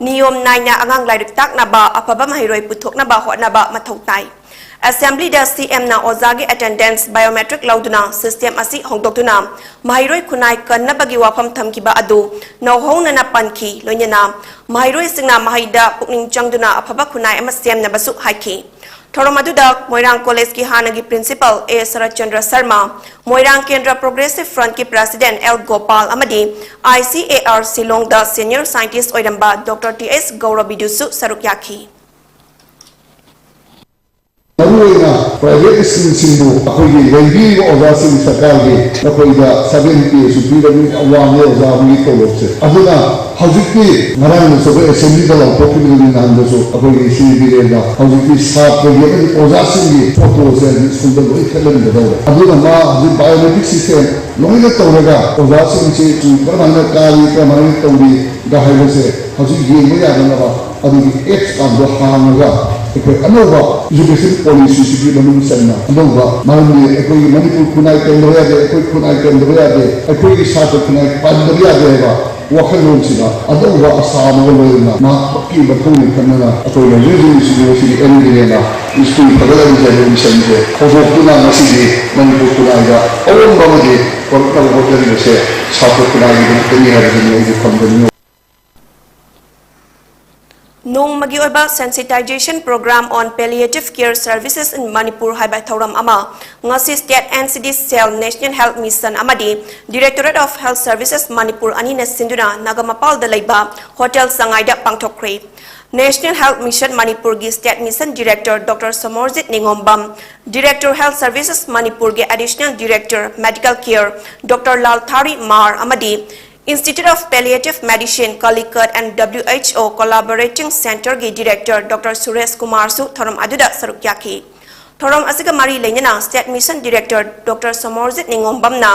ꯅꯤꯌꯣꯝ ꯅꯥꯏꯅ ꯑꯉꯥꯡ ꯂꯥꯏꯔꯤꯛ ꯇꯥꯛꯅꯕ, ꯑꯐꯕ ꯃꯍꯩꯔꯣꯏ ꯄꯨꯊꯣꯛꯅꯕ ꯍꯣꯠꯅꯕ ꯃꯊꯧ ꯇꯥꯏ꯫ ꯑꯦꯁꯦꯝꯕ꯭ꯂꯤꯗ ꯁꯤ ꯑꯦꯝꯅ ꯑꯣꯖꯥꯒꯤ ꯑꯦꯇꯦꯟꯗꯦꯟꯁ ꯕꯥꯏꯑꯣꯃꯦꯇ꯭ꯔꯤꯛ ꯂꯧꯗꯨꯅ ꯁꯤꯁꯇꯦꯝ ꯑꯁꯤ ꯍꯣꯡꯗꯣꯛꯇꯨꯅ ꯃꯍꯩꯔꯣꯏ ꯈꯨꯟꯅꯥꯏ ꯀꯟꯅꯕꯒꯤ ꯋꯥꯐꯝ ꯊꯝꯈꯤꯕ ꯑꯗꯨ ꯅꯧꯍꯧꯅꯅ ꯄꯟꯈꯤ꯫ ꯂꯣꯏꯅꯅ ꯃꯍꯩꯔꯣꯏꯁꯤꯡꯅ ꯃꯍꯩꯗ ꯄꯨꯛꯅꯤꯡ ꯆꯪꯗꯨꯅ ꯑꯐꯕ ꯈꯨꯟꯅꯥꯏ ꯑꯃ ꯁꯦꯝꯅꯕꯁꯨ ꯍꯥꯏꯈꯤ꯫ ꯊꯧꯔꯝ ꯑꯗꯨꯗ ꯃꯣꯏꯔꯥꯡ ꯀꯣꯂꯦꯖꯀꯤ ꯍꯥꯟꯅꯒꯤ ꯄ꯭ꯔꯤꯟꯁꯤꯄꯥꯜ ꯑꯦ ꯁꯔꯠꯆꯟꯗ꯭ꯔ ꯁꯔꯃ, ꯃꯣꯏꯔꯥꯡ ꯀꯦꯟꯗ꯭ꯔ ꯄ꯭ꯔꯣꯒ꯭ꯔꯦꯁꯤꯚ ꯐ꯭ꯔꯟꯠꯀꯤ ꯄ꯭ꯔꯦꯁꯤꯗꯦꯟꯠ ꯑꯦꯜ ꯒꯣꯄꯥꯜ ꯑꯃꯗꯤ ꯑꯥꯏ ꯁꯤ ꯑꯦ ꯑꯥꯔ ꯁꯤꯂꯣꯡꯗ ꯁꯦꯅꯤꯌꯔ ꯁꯥꯏꯟꯇꯤꯁ ꯑꯣꯏꯔꯝꯕ ꯗꯣꯛꯇꯔ ꯇꯤ ꯑꯦꯁ ꯒꯧꯔꯕꯤꯗꯨꯁꯨ ꯁꯔꯨꯛ ꯌꯥꯈꯤ꯫ ꯃꯔꯨꯑꯣꯏꯅ ꯄ꯭ꯔꯥꯏꯚꯦꯠ ꯁ꯭ꯀꯨꯜꯁꯤꯡꯕꯨ ꯑꯩꯈꯣꯏꯒꯤ ꯂꯩꯕꯤꯔꯤꯕ ꯑꯣꯖꯥꯁꯤꯡ ꯁꯔꯀꯥꯔꯒꯤ ꯃꯈꯣꯏꯗ ꯁꯚꯦꯟ ꯄꯦꯁꯨ ꯄꯤꯔꯕꯅꯤ, ꯌꯥꯝ ꯋꯥꯡꯉꯦ ꯑꯣꯖꯥ ꯑꯃꯒꯤ ꯇꯣꯂꯣꯞꯁꯦ꯫ ꯑꯗꯨꯅ ꯍꯧꯖꯤꯛꯇꯤ ꯉꯔꯥꯡꯗꯁꯨ ꯑꯩꯈꯣꯏ ꯑꯦꯁꯦꯝꯕ꯭ꯂꯤꯗ ꯂꯥꯎꯊꯣꯛꯈꯤꯕꯗꯨꯅꯤ, ꯅꯍꯥꯟꯗꯁꯨ ꯑꯩꯈꯣꯏꯒꯤ ꯁꯤ ꯕꯤꯔꯦꯟꯅ ꯍꯧꯖꯤꯛꯇꯤ ꯁꯥꯇ꯭ꯔꯒꯤ ꯑꯃꯗꯤ ꯑꯣꯖꯥꯁꯤꯡꯒꯤ ꯐꯣꯇꯣꯁꯦ ꯍꯧꯖꯤꯛ ꯁ꯭ꯀꯨꯜꯗ ꯂꯣꯏ ꯊꯦꯠꯍꯟꯒꯗꯧꯔꯦ꯫ ꯑꯗꯨꯅ ꯃꯥ ꯍꯧꯖꯤꯛ ꯕꯥꯏꯑꯣꯃꯦꯇ꯭ꯔꯤꯛ ꯁꯤꯁꯇꯦꯝ ꯂꯣꯏꯅ ꯇꯧꯔꯒ ꯑꯣꯖꯥꯁꯤꯡꯁꯤ ꯀꯔꯝꯍꯥꯏꯅ ꯀꯥꯔꯤ, ꯀꯔꯝꯍꯥꯏꯅ ꯇꯧꯔꯤꯒ ꯍꯥꯏꯕꯁꯦ ꯍꯧꯖꯤꯛ ꯌꯦꯡꯕ ꯌꯥꯗꯅꯕ ꯑꯗꯨꯒꯤ ꯑꯦꯞꯁ ꯀꯥꯡꯗꯣ ꯍꯥꯡꯉꯒ ꯑꯩꯈꯣꯏ ꯑꯅꯧꯕ ꯏꯖꯨꯀꯦꯁꯟ ꯄꯣꯂꯤꯁꯤꯁꯤꯒꯤ ꯃꯅꯨꯡ ꯆꯟꯅ ꯑꯅꯧꯕ, ꯃꯔꯝꯗꯤ ꯑꯩꯈꯣꯏꯒꯤ ꯃꯅꯤꯄꯨꯔ ꯈꯨꯟꯅꯥꯏ ꯀꯟꯗꯕ ꯌꯥꯗꯦ, ꯑꯩꯈꯣꯏ ꯈꯨꯟꯅꯥꯏ ꯀꯟꯗꯕ ꯌꯥꯗꯦ, ꯑꯩꯈꯣꯏꯒꯤ ꯁꯥꯇ꯭ꯔ ꯈꯨꯟꯅꯥꯏ ꯄꯟꯗꯕ ꯌꯥꯗꯦ ꯍꯥꯏꯕ ꯋꯥꯈꯜꯂꯣꯟꯁꯤꯗ ꯑꯅꯧꯕ ꯑꯁꯥ ꯑꯃꯒ ꯂꯣꯏꯅꯅ ꯃꯍꯥꯛꯀꯤ ꯃꯊꯧꯅꯤ ꯈꯟꯗꯅ ꯑꯩꯈꯣꯏ ꯂꯩꯖꯔꯤꯕꯁꯤꯡ ꯑꯁꯤꯒꯤ ꯑꯦꯝ ꯗꯤ ꯑꯦꯅ ꯁ꯭ꯀꯨꯜ ꯐꯒꯠꯂꯛꯂꯤꯕ ꯃꯤꯁꯟꯁꯦ ꯍꯧꯗꯣꯛꯇꯨꯅ ꯉꯁꯤꯗꯤ ꯃꯅꯤꯄꯨꯔ ꯈꯨꯟꯅꯥꯏꯗ ꯑꯑꯣꯟꯕ ꯑꯃꯗꯤ ꯄꯨꯔꯛꯅꯕ ꯍꯣꯠꯅꯔꯤꯕꯁꯦ ꯁꯥꯇ꯭ꯔ ꯈꯨꯟꯅꯥꯏꯒꯤꯗꯃꯛꯇꯅꯤ ꯍꯥꯏꯕꯁꯤꯅꯤ ꯑꯩꯒꯤ ꯊꯝꯖꯅꯤꯡꯉꯤ꯫ ꯅꯣꯡꯃꯒꯤ ꯑꯣꯏꯕ Sensitization Program on Palliative Care Services in Manipur ꯍꯥꯏꯕ ꯊꯧꯔꯝ ꯑꯃ ꯉꯁꯤ State N C D Cell, National Health Mission ꯑꯃꯗꯤ Directorate of Health Services Manipur ꯑꯅꯤꯅ ꯁꯤꯟꯗꯨꯅ ꯅꯥꯒꯥꯃꯄꯥꯜꯗ ꯂꯩꯕ ꯍꯣꯇꯦꯜ ꯁꯉꯥꯏꯗ ꯄꯥꯡꯊꯣꯛꯈ꯭ꯔꯦ꯫ National Health Mission ꯃꯅꯤꯄꯨꯔꯒꯤ State Mission Director doctor Somorjit Ningombam, Director Health Services ꯃꯅꯤꯄꯨꯔꯒꯤ Additional Director Medical Care doctor Lalthari Mar ꯑꯃꯗꯤ Institute of Palliative Medicine, Calicut and W H O Collaborating Centreꯒꯤ Director ꯗꯣꯛꯇꯔ ꯁꯨꯔꯦꯁ ꯀꯨꯃꯥꯔꯁꯨ ꯊꯧꯔꯝ ꯑꯗꯨꯗ ꯁꯔꯨꯛ ꯌꯥꯈꯤ꯫ ꯊꯧꯔꯝ ꯑꯁꯤꯒ ꯃꯔꯤ ꯂꯩꯅꯅ State Mission Director doctor Somorjit ꯅꯤꯉꯣꯝꯕꯝꯅ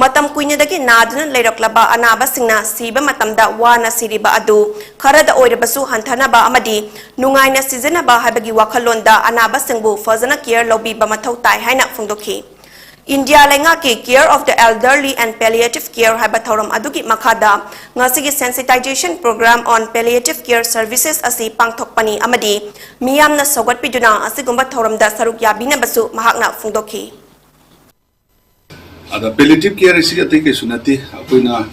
ꯃꯇꯝ ꯀꯨꯏꯅꯗꯒꯤ ꯅꯥꯗꯨꯅ ꯂꯩꯔꯛꯂꯕ ꯑꯅꯥꯕꯁꯤꯡꯅ ꯁꯤꯕ ꯃꯇꯝꯗ ꯋꯥꯅ ꯁꯤꯔꯤꯕ ꯑꯗꯨ ꯈꯔꯗ ꯑꯣꯏꯔꯕꯁꯨ ꯍꯟꯊꯅꯕ ꯑꯃꯗꯤ ꯅꯨꯡꯉꯥꯏꯅ ꯁꯤꯖꯤꯟꯅꯕ ꯍꯥꯏꯕꯒꯤ ꯋꯥꯈꯜꯂꯣꯟꯗ ꯑꯅꯥꯕꯁꯤꯡꯕꯨ ꯐꯖꯅ care ꯂꯧꯕꯤꯕ ꯃꯊꯧ ꯇꯥꯏ ꯍꯥꯏꯅ ꯐꯣꯡꯗꯣꯛꯈꯤ꯫ ꯏꯟꯗꯤꯌꯥ ꯂꯩꯉꯥꯛꯀꯤ Care of the Elderly and Palliative Care ꯍꯥꯏꯕ ꯊꯧꯔꯝ ꯑꯗꯨꯒꯤ ꯃꯈꯥꯗ ꯉꯁꯤꯒꯤ Sensitization Program on Palliative Care Services ꯑꯁꯤ ꯄꯥꯡꯊꯣꯛꯄꯅꯤ ꯑꯃꯗꯤ ꯃꯤꯌꯥꯝꯅ ꯁꯧꯒꯠꯄꯤꯗꯨꯅ ꯑꯁꯤꯒꯨꯝꯕ ꯊꯧꯔꯝꯗ ꯁꯔꯨꯛ ꯌꯥꯕꯤꯅꯕꯁꯨ ꯃꯍꯥꯛꯅ ꯐꯣꯡꯗꯣꯛꯈꯤ꯫ ꯑꯗ palliative care ꯑꯁꯤ ꯑꯇꯩ ꯀꯩꯁꯨ ꯅꯠꯇꯦ, ꯑꯩꯈꯣꯏꯅ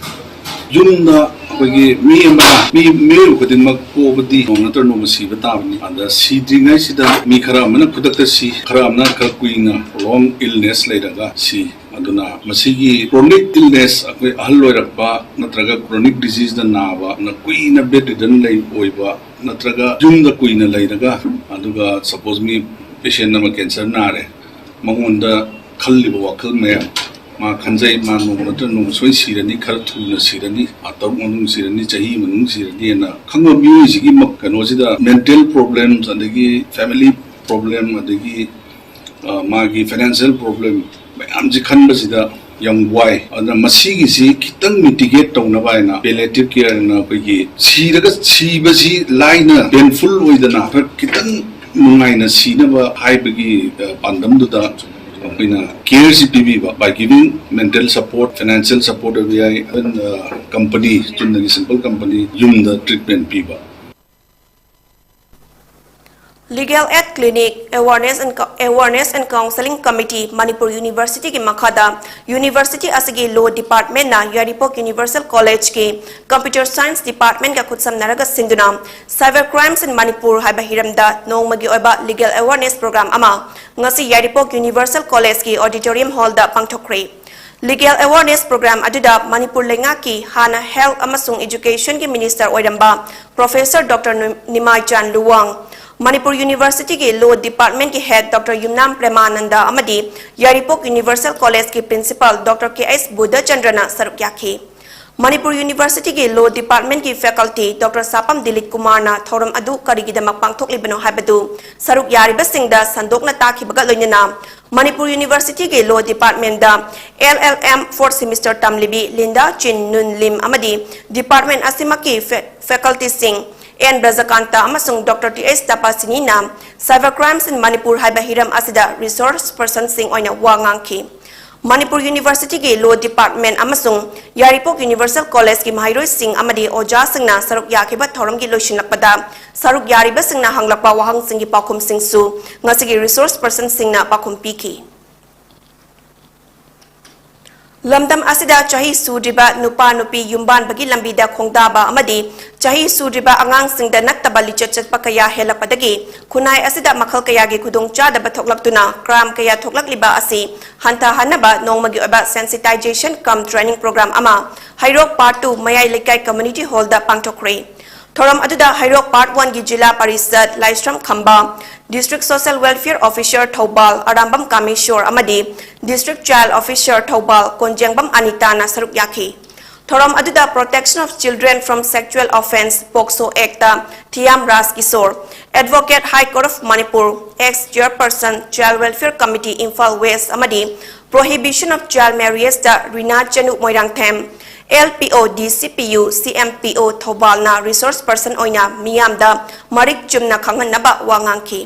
ꯌꯨꯝꯗ ꯑꯩꯈꯣꯏꯒꯤ ꯃꯤ ꯑꯃ, ꯃꯤ, ꯃꯤꯑꯣꯏꯕ ꯈꯨꯗꯤꯡꯃꯛ ꯄꯣꯛꯑꯕꯗꯤ ꯅꯣꯡꯃ ꯅꯠꯇ꯭ꯔꯒ ꯅꯣꯡꯃ ꯁꯤꯕ ꯇꯥꯕꯅꯤ꯫ ꯑꯗ ꯁꯤꯗ꯭ꯔꯤꯉꯩꯁꯤꯗ ꯃꯤ ꯈꯔ ꯑꯃꯅ ꯈꯨꯗꯛꯇ ꯁꯤ, ꯈꯔ ꯑꯃꯅ ꯈꯔ ꯀꯨꯏꯅ, prolonged illness ꯂꯩꯔꯒ ꯁꯤ꯫ ꯑꯗꯨꯅ ꯃꯁꯤꯒꯤ chronic illness, ꯑꯩꯈꯣꯏ ꯑꯍꯜ ꯑꯣꯏꯔꯛꯄ ꯅꯠꯇ꯭ꯔꯒ chronic diseaseꯅ ꯅꯥꯕ, ꯅ ꯀꯨꯏꯅ bedridden ꯂꯩ ꯑꯣꯏꯕ, ꯅꯠꯇ꯭ꯔꯒ ꯌꯨꯝꯗ ꯀꯨꯏꯅ ꯂꯩꯔꯒ, ꯑꯗꯨꯒ suppose ꯃꯤ patient ꯑꯃ cancer ꯅꯥꯔꯦ, ꯃꯉꯣꯟꯗ ꯈꯜꯂꯤꯕ ꯋꯥꯈꯜ ꯃꯌꯥꯝ, ꯃꯥ ꯈꯟꯖꯩ, ꯃꯥ ꯅꯣꯡꯃ ꯅꯠꯇ꯭ꯔꯒ ꯅꯣꯡꯃ ꯁꯣꯏ ꯁꯤꯔꯅꯤ, ꯈꯔ ꯊꯨꯅ ꯁꯤꯔꯅꯤ, ꯊꯥ ꯇꯔꯨꯛ ꯃꯅꯨꯡ ꯁꯤꯔꯅꯤ, ꯆꯍꯤ ꯃꯅꯨꯡ ꯁꯤꯔꯅꯤꯅ ꯈꯪꯕ ꯃꯤꯑꯣꯏꯁꯤꯒꯤ ꯃ-, ꯀꯩꯅꯣꯁꯤꯗ mental problems, ꯑꯗꯒꯤ family problem, ꯑꯗꯒꯤ, ꯑ, ꯃꯥꯒꯤ financial problem ꯃꯌꯥꯝꯁꯤ ꯈꯟꯕꯁꯤꯗ ꯌꯥꯝ ꯋꯥꯏ꯫ ꯑꯗꯨꯅ ꯃꯁꯤꯒꯤꯁꯤ ꯈꯤꯇꯪ mitigate ꯇꯧꯅꯕ ꯍꯥꯏꯅ palliative careꯅ ꯑꯩꯈꯣꯏꯒꯤ ꯁꯤꯔꯒ, ꯁꯤꯕꯁꯤ ꯂꯥꯏꯅ painful ꯑꯣꯏꯗꯅ ꯈꯔ ꯈꯤꯇꯪ ꯅꯨꯡꯉꯥꯏꯅ ꯁꯤꯅꯕ ꯍꯥꯏꯕꯒꯤ, ꯑ, ꯄꯥꯟꯗꯝꯗꯨꯗ ꯑꯩꯈꯣꯏꯅ careꯁꯤ ꯄꯤꯕꯤꯕ, by giving mental support, financial support ꯑꯣꯏꯕ ꯌꯥꯏ, even, ꯑ, company, ꯆꯨꯝꯅꯒꯤ simple company, ꯌꯨꯝꯗ treatment ꯄꯤꯕ꯫ Legal Aid Clinic, Awareness and Co-, Awareness and Counseling Committee, Manipur ꯌꯨꯅꯤꯚꯔꯁꯤꯇꯤꯒꯤ ꯃꯈꯥꯗ ꯌꯨꯅꯤꯚꯔꯁꯤꯇꯤ ꯑꯁꯤꯒꯤ Law Departmentꯅ ꯌꯥꯏꯔꯤꯄꯣꯛ Universial Collegeꯀꯤ Computer Science Departmentꯒ ꯈꯨꯠꯁꯝꯅꯔꯒ ꯁꯤꯟꯗꯨꯅ Cyber Crimes in Manipur ꯍꯥꯏꯕ ꯍꯤꯔꯝꯗ ꯅꯣꯡꯃꯒꯤ ꯑꯣꯏꯕ Legal Awareness Program ꯑꯃ ꯉꯁꯤ ꯌꯥꯏꯔꯤꯄꯣꯛ Universial Collegeꯀꯤ Auditorium Hallꯗ ꯄꯥꯡꯊꯣꯛꯈ꯭ꯔꯦ꯫ Legal Awareness Program ꯑꯗꯨꯗ ꯃꯅꯤꯄꯨꯔ ꯂꯩꯉꯥꯛꯀꯤ ꯍꯥꯟꯅ Health ꯑꯃꯁꯨꯡ Educationꯒꯤ Minister ꯑꯣꯏꯔꯝꯕ Professor Doctor ꯅꯨ-, ꯅꯤꯃꯥꯏꯆꯥꯟ Luwang, Manipur Universityꯒꯤ Law Departmentꯀꯤ Head Doctor ꯌꯨꯝꯅꯥꯝ ꯄ꯭ꯔꯦꯃꯥꯅꯟꯗ ꯑꯃꯗꯤ ꯌꯥꯏꯔꯤꯄꯣꯛ Universial Collegeꯀꯤ Principal Doctor ꯀꯦ ꯑꯩꯆ ꯕꯨꯙꯆꯟꯗ꯭ꯔꯅ ꯁꯔꯨꯛ ꯌꯥꯈꯤ꯫ Manipur Universityꯒꯤ Law Departmentꯀꯤ Faculty Doctor ꯁꯥꯄꯝ Dilip ꯀꯨꯃꯥꯔꯅ ꯊꯧꯔꯝ ꯑꯗꯨ ꯀꯔꯤꯒꯤꯗꯃꯛ ꯄꯥꯡꯊꯣꯛꯂꯤꯕꯅꯣ ꯍꯥꯏꯕꯗꯨ ꯁꯔꯨꯛ ꯌꯥꯔꯤꯕꯁꯤꯡꯗ ꯁꯟꯗꯣꯛꯅ ꯇꯥꯛꯈꯤꯕꯒ ꯂꯣꯏꯅꯅ Manipur Universityꯒꯤ Law Departmentꯗ L L M fourth semester ꯇꯝꯂꯤꯕꯤ Linda ꯆꯤꯟ ꯅꯨꯟ ꯂꯤꯝ ꯑꯃꯗꯤ department ꯑꯁꯤꯃꯛꯀꯤ fa-, facultyꯁꯤꯡ ꯑꯦꯟ ꯕ꯭ꯔꯖꯀꯥꯟꯇ ꯑꯃꯁꯨꯡ Doctor ꯇꯤ ꯑꯩꯆ ꯇꯄꯥꯁꯤꯅꯤꯅ Cyber Crimes in Manipur ꯍꯥꯏꯕ ꯍꯤꯔꯝ ꯑꯁꯤꯗ resource personꯁꯤꯡ ꯑꯣꯏꯅ ꯋꯥ ꯉꯥꯡꯈꯤ꯫ ꯃꯅꯤꯄꯨꯔ Universityꯒꯤ Law Department ꯑꯃꯁꯨꯡ ꯌꯥꯏꯔꯤꯄꯣꯛ Universal Collegeꯀꯤ ꯃꯍꯩꯔꯣꯏꯁꯤꯡ ꯑꯃꯗꯤ ꯑꯣꯖꯥꯁꯤꯡꯅ ꯁꯔꯨꯛ ꯌꯥꯈꯤꯕ ꯊꯧꯔꯝꯒꯤ ꯂꯣꯏꯁꯤꯜꯂꯛꯄꯗ ꯁꯔꯨꯛ ꯌꯥꯔꯤꯕꯁꯤꯡꯅ ꯍꯪꯂꯛꯄ ꯋꯥꯍꯪꯁꯤꯡꯒꯤ ꯄꯥꯎꯈꯨꯝꯁꯤꯡꯁꯨ ꯉꯁꯤꯒꯤ resource personꯁꯤꯡꯅ ꯄꯥꯎꯈꯨꯝ ꯄꯤꯈꯤ꯫ ꯂꯝꯗꯝ ꯑꯁꯤꯗ ꯆꯍꯤ ꯁꯨꯗ꯭ꯔꯤꯕ ꯅꯨꯄꯥ ꯅꯨꯄꯤ ꯌꯨꯝꯕꯥꯟꯕꯒꯤ ꯂꯝꯕꯤꯗ ꯈꯣꯡꯗꯥꯕ ꯑꯃꯗꯤ ꯆꯍꯤ ꯁꯨꯗ꯭ꯔꯤꯕ ꯑꯉꯥꯡꯁꯤꯡꯗ ꯅꯠꯇꯕ ꯂꯤꯆꯠ ꯆꯠꯄ ꯀꯌꯥ ꯍꯦꯜꯂꯛꯄꯗꯒꯤ ꯈꯨꯟꯅꯥꯏ ꯑꯁꯤꯗ ꯃꯈꯜ ꯀꯌꯥꯒꯤ ꯈꯨꯗꯣꯡꯆꯥꯗꯕ ꯊꯣꯛꯂꯛꯇꯨꯅ crime ꯀꯌꯥ ꯊꯣꯛꯂꯛꯂꯤꯕ ꯑꯁꯤ ꯍꯟꯊꯍꯟꯅꯕ ꯅꯣꯡꯃꯒꯤ ꯑꯣꯏꯕ sensitization cum training program ꯑꯃ ꯍꯩꯔꯣꯛ Part two ꯃꯌꯥꯏ ꯂꯩꯀꯥꯏ community hallꯗ ꯄꯥꯡꯊꯣꯛꯈ꯭ꯔꯦ꯫ ꯊꯧꯔꯝ ꯑꯗꯨꯗ ꯍꯩꯔꯣꯛ Part Oneꯒꯤ ꯖꯤꯂꯥ ꯄꯔꯤꯁꯗ ꯂꯥꯏꯁ꯭ꯔꯝ ꯈꯝꯕ, District Social Welfare Officer Thoubal Arambam ꯀꯥꯃꯦꯁꯣꯔ ꯑꯃꯗꯤ District Child Officer ꯊꯧꯕꯥꯜ ꯀꯣꯟꯖꯦꯡꯕꯝ ꯑꯅꯤꯇꯥꯅ ꯁꯔꯨꯛ ꯌꯥꯈꯤ꯫ ꯊꯧꯔꯝ ꯑꯗꯨꯗ Protection of Children from Sexual Offence, POCSO Actꯇ Thiyam Raj Kishore, Advocate High Court of Manipur, ex Chairperson, Child Welfare Committee, Imphal West ꯑꯃꯗꯤ Prohibition of Child Marriageꯇ Rina Chanu Moirangthem, LPO, DCPU, CMPO ꯊꯧꯕꯥꯜꯅ resource person ꯑꯣꯏꯅ ꯃꯤꯌꯥꯝꯗ ꯃꯔꯤꯛ ꯆꯨꯝꯅ ꯈꯪꯍꯟꯅꯕ ꯋꯥ ꯉꯥꯡꯈꯤ꯫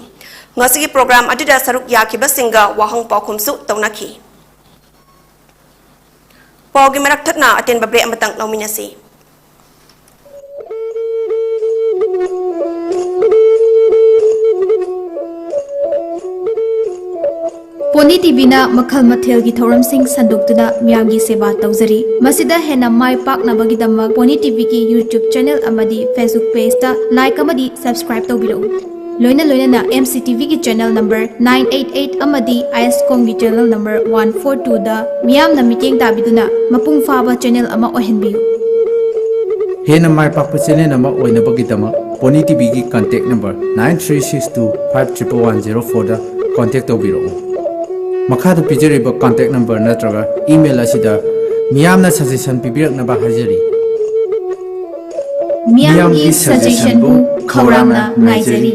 ꯉꯁꯤꯒꯤ program ꯑꯗꯨꯗ ꯁꯔꯨꯛ ꯌꯥꯈꯤꯕꯁꯤꯡꯒ ꯋꯥꯍꯪ ꯄꯥꯎꯈꯨꯝꯁꯨ ꯇꯧꯅꯈꯤ꯫ ꯄꯥꯎꯒꯤ ꯃꯔꯛ ꯊꯠꯅ ꯑꯇꯦꯟꯕ break ꯑꯃꯇꯪ ꯂꯧꯃꯤꯟꯅꯁꯤ꯫ ꯄꯣꯅꯤ ꯇꯤꯚꯤꯅ ꯃꯈꯜ ꯃꯊꯦꯜꯒꯤ ꯊꯧꯔꯝꯁꯤꯡ ꯁꯟꯗꯣꯛꯇꯨꯅ ꯃꯤꯌꯥꯝꯒꯤ ꯁꯦꯕꯥ ꯇꯧꯖꯔꯤ꯫ ꯃꯁꯤꯗ ꯍꯦꯟꯅ ꯃꯥꯏ ꯄꯥꯛꯅꯕꯒꯤꯗꯃꯛ ꯄꯣꯅꯤ ꯇꯤꯚꯤꯒꯤ YouTube channel ꯑꯃꯗꯤ Facebook pageꯇ like ꯑꯃꯗꯤ subscribe ꯇꯧꯕꯤꯔꯛꯎ꯫ ꯂꯣꯏꯅ ꯂꯣꯏꯅꯅ MCTVꯒꯤ channel number nine eight eight ꯑꯃꯗꯤ ISCOMꯒꯤ channel number one four twoꯗ ꯃꯤꯌꯥꯝꯅ ꯃꯤꯠꯌꯦꯡ ꯇꯥꯕꯤꯗꯨꯅ ꯃꯄꯨꯡ ꯐꯥꯕ channel ꯑꯃ ꯑꯣꯏꯍꯟꯕꯤꯌꯨ꯫ ꯍꯦꯟꯅ ꯃꯥꯏ ꯄꯥꯛꯄ channel ꯑꯃ ꯑꯣꯏꯅꯕꯒꯤꯗꯃꯛ pony ꯇꯤꯚꯤꯒꯤ contact number nine three six two five triple one zero fourꯗ contact ꯇꯧꯕꯤꯔꯛꯎ꯫ ꯃꯈꯥꯗ ꯄꯤꯖꯔꯤꯕ contact number ꯅꯠꯇ꯭ꯔꯒ email ꯑꯁꯤꯗ ꯃꯤꯌꯥꯝꯅ suggestion ꯄꯤꯕꯤꯔꯛꯅꯕ ꯍꯥꯏꯖꯔꯤ꯫ ꯃꯤꯌꯥꯝꯒꯤ suggestionꯕꯨ ꯈꯧꯔꯥꯡꯅ ꯉꯥꯏꯖꯔꯤ꯫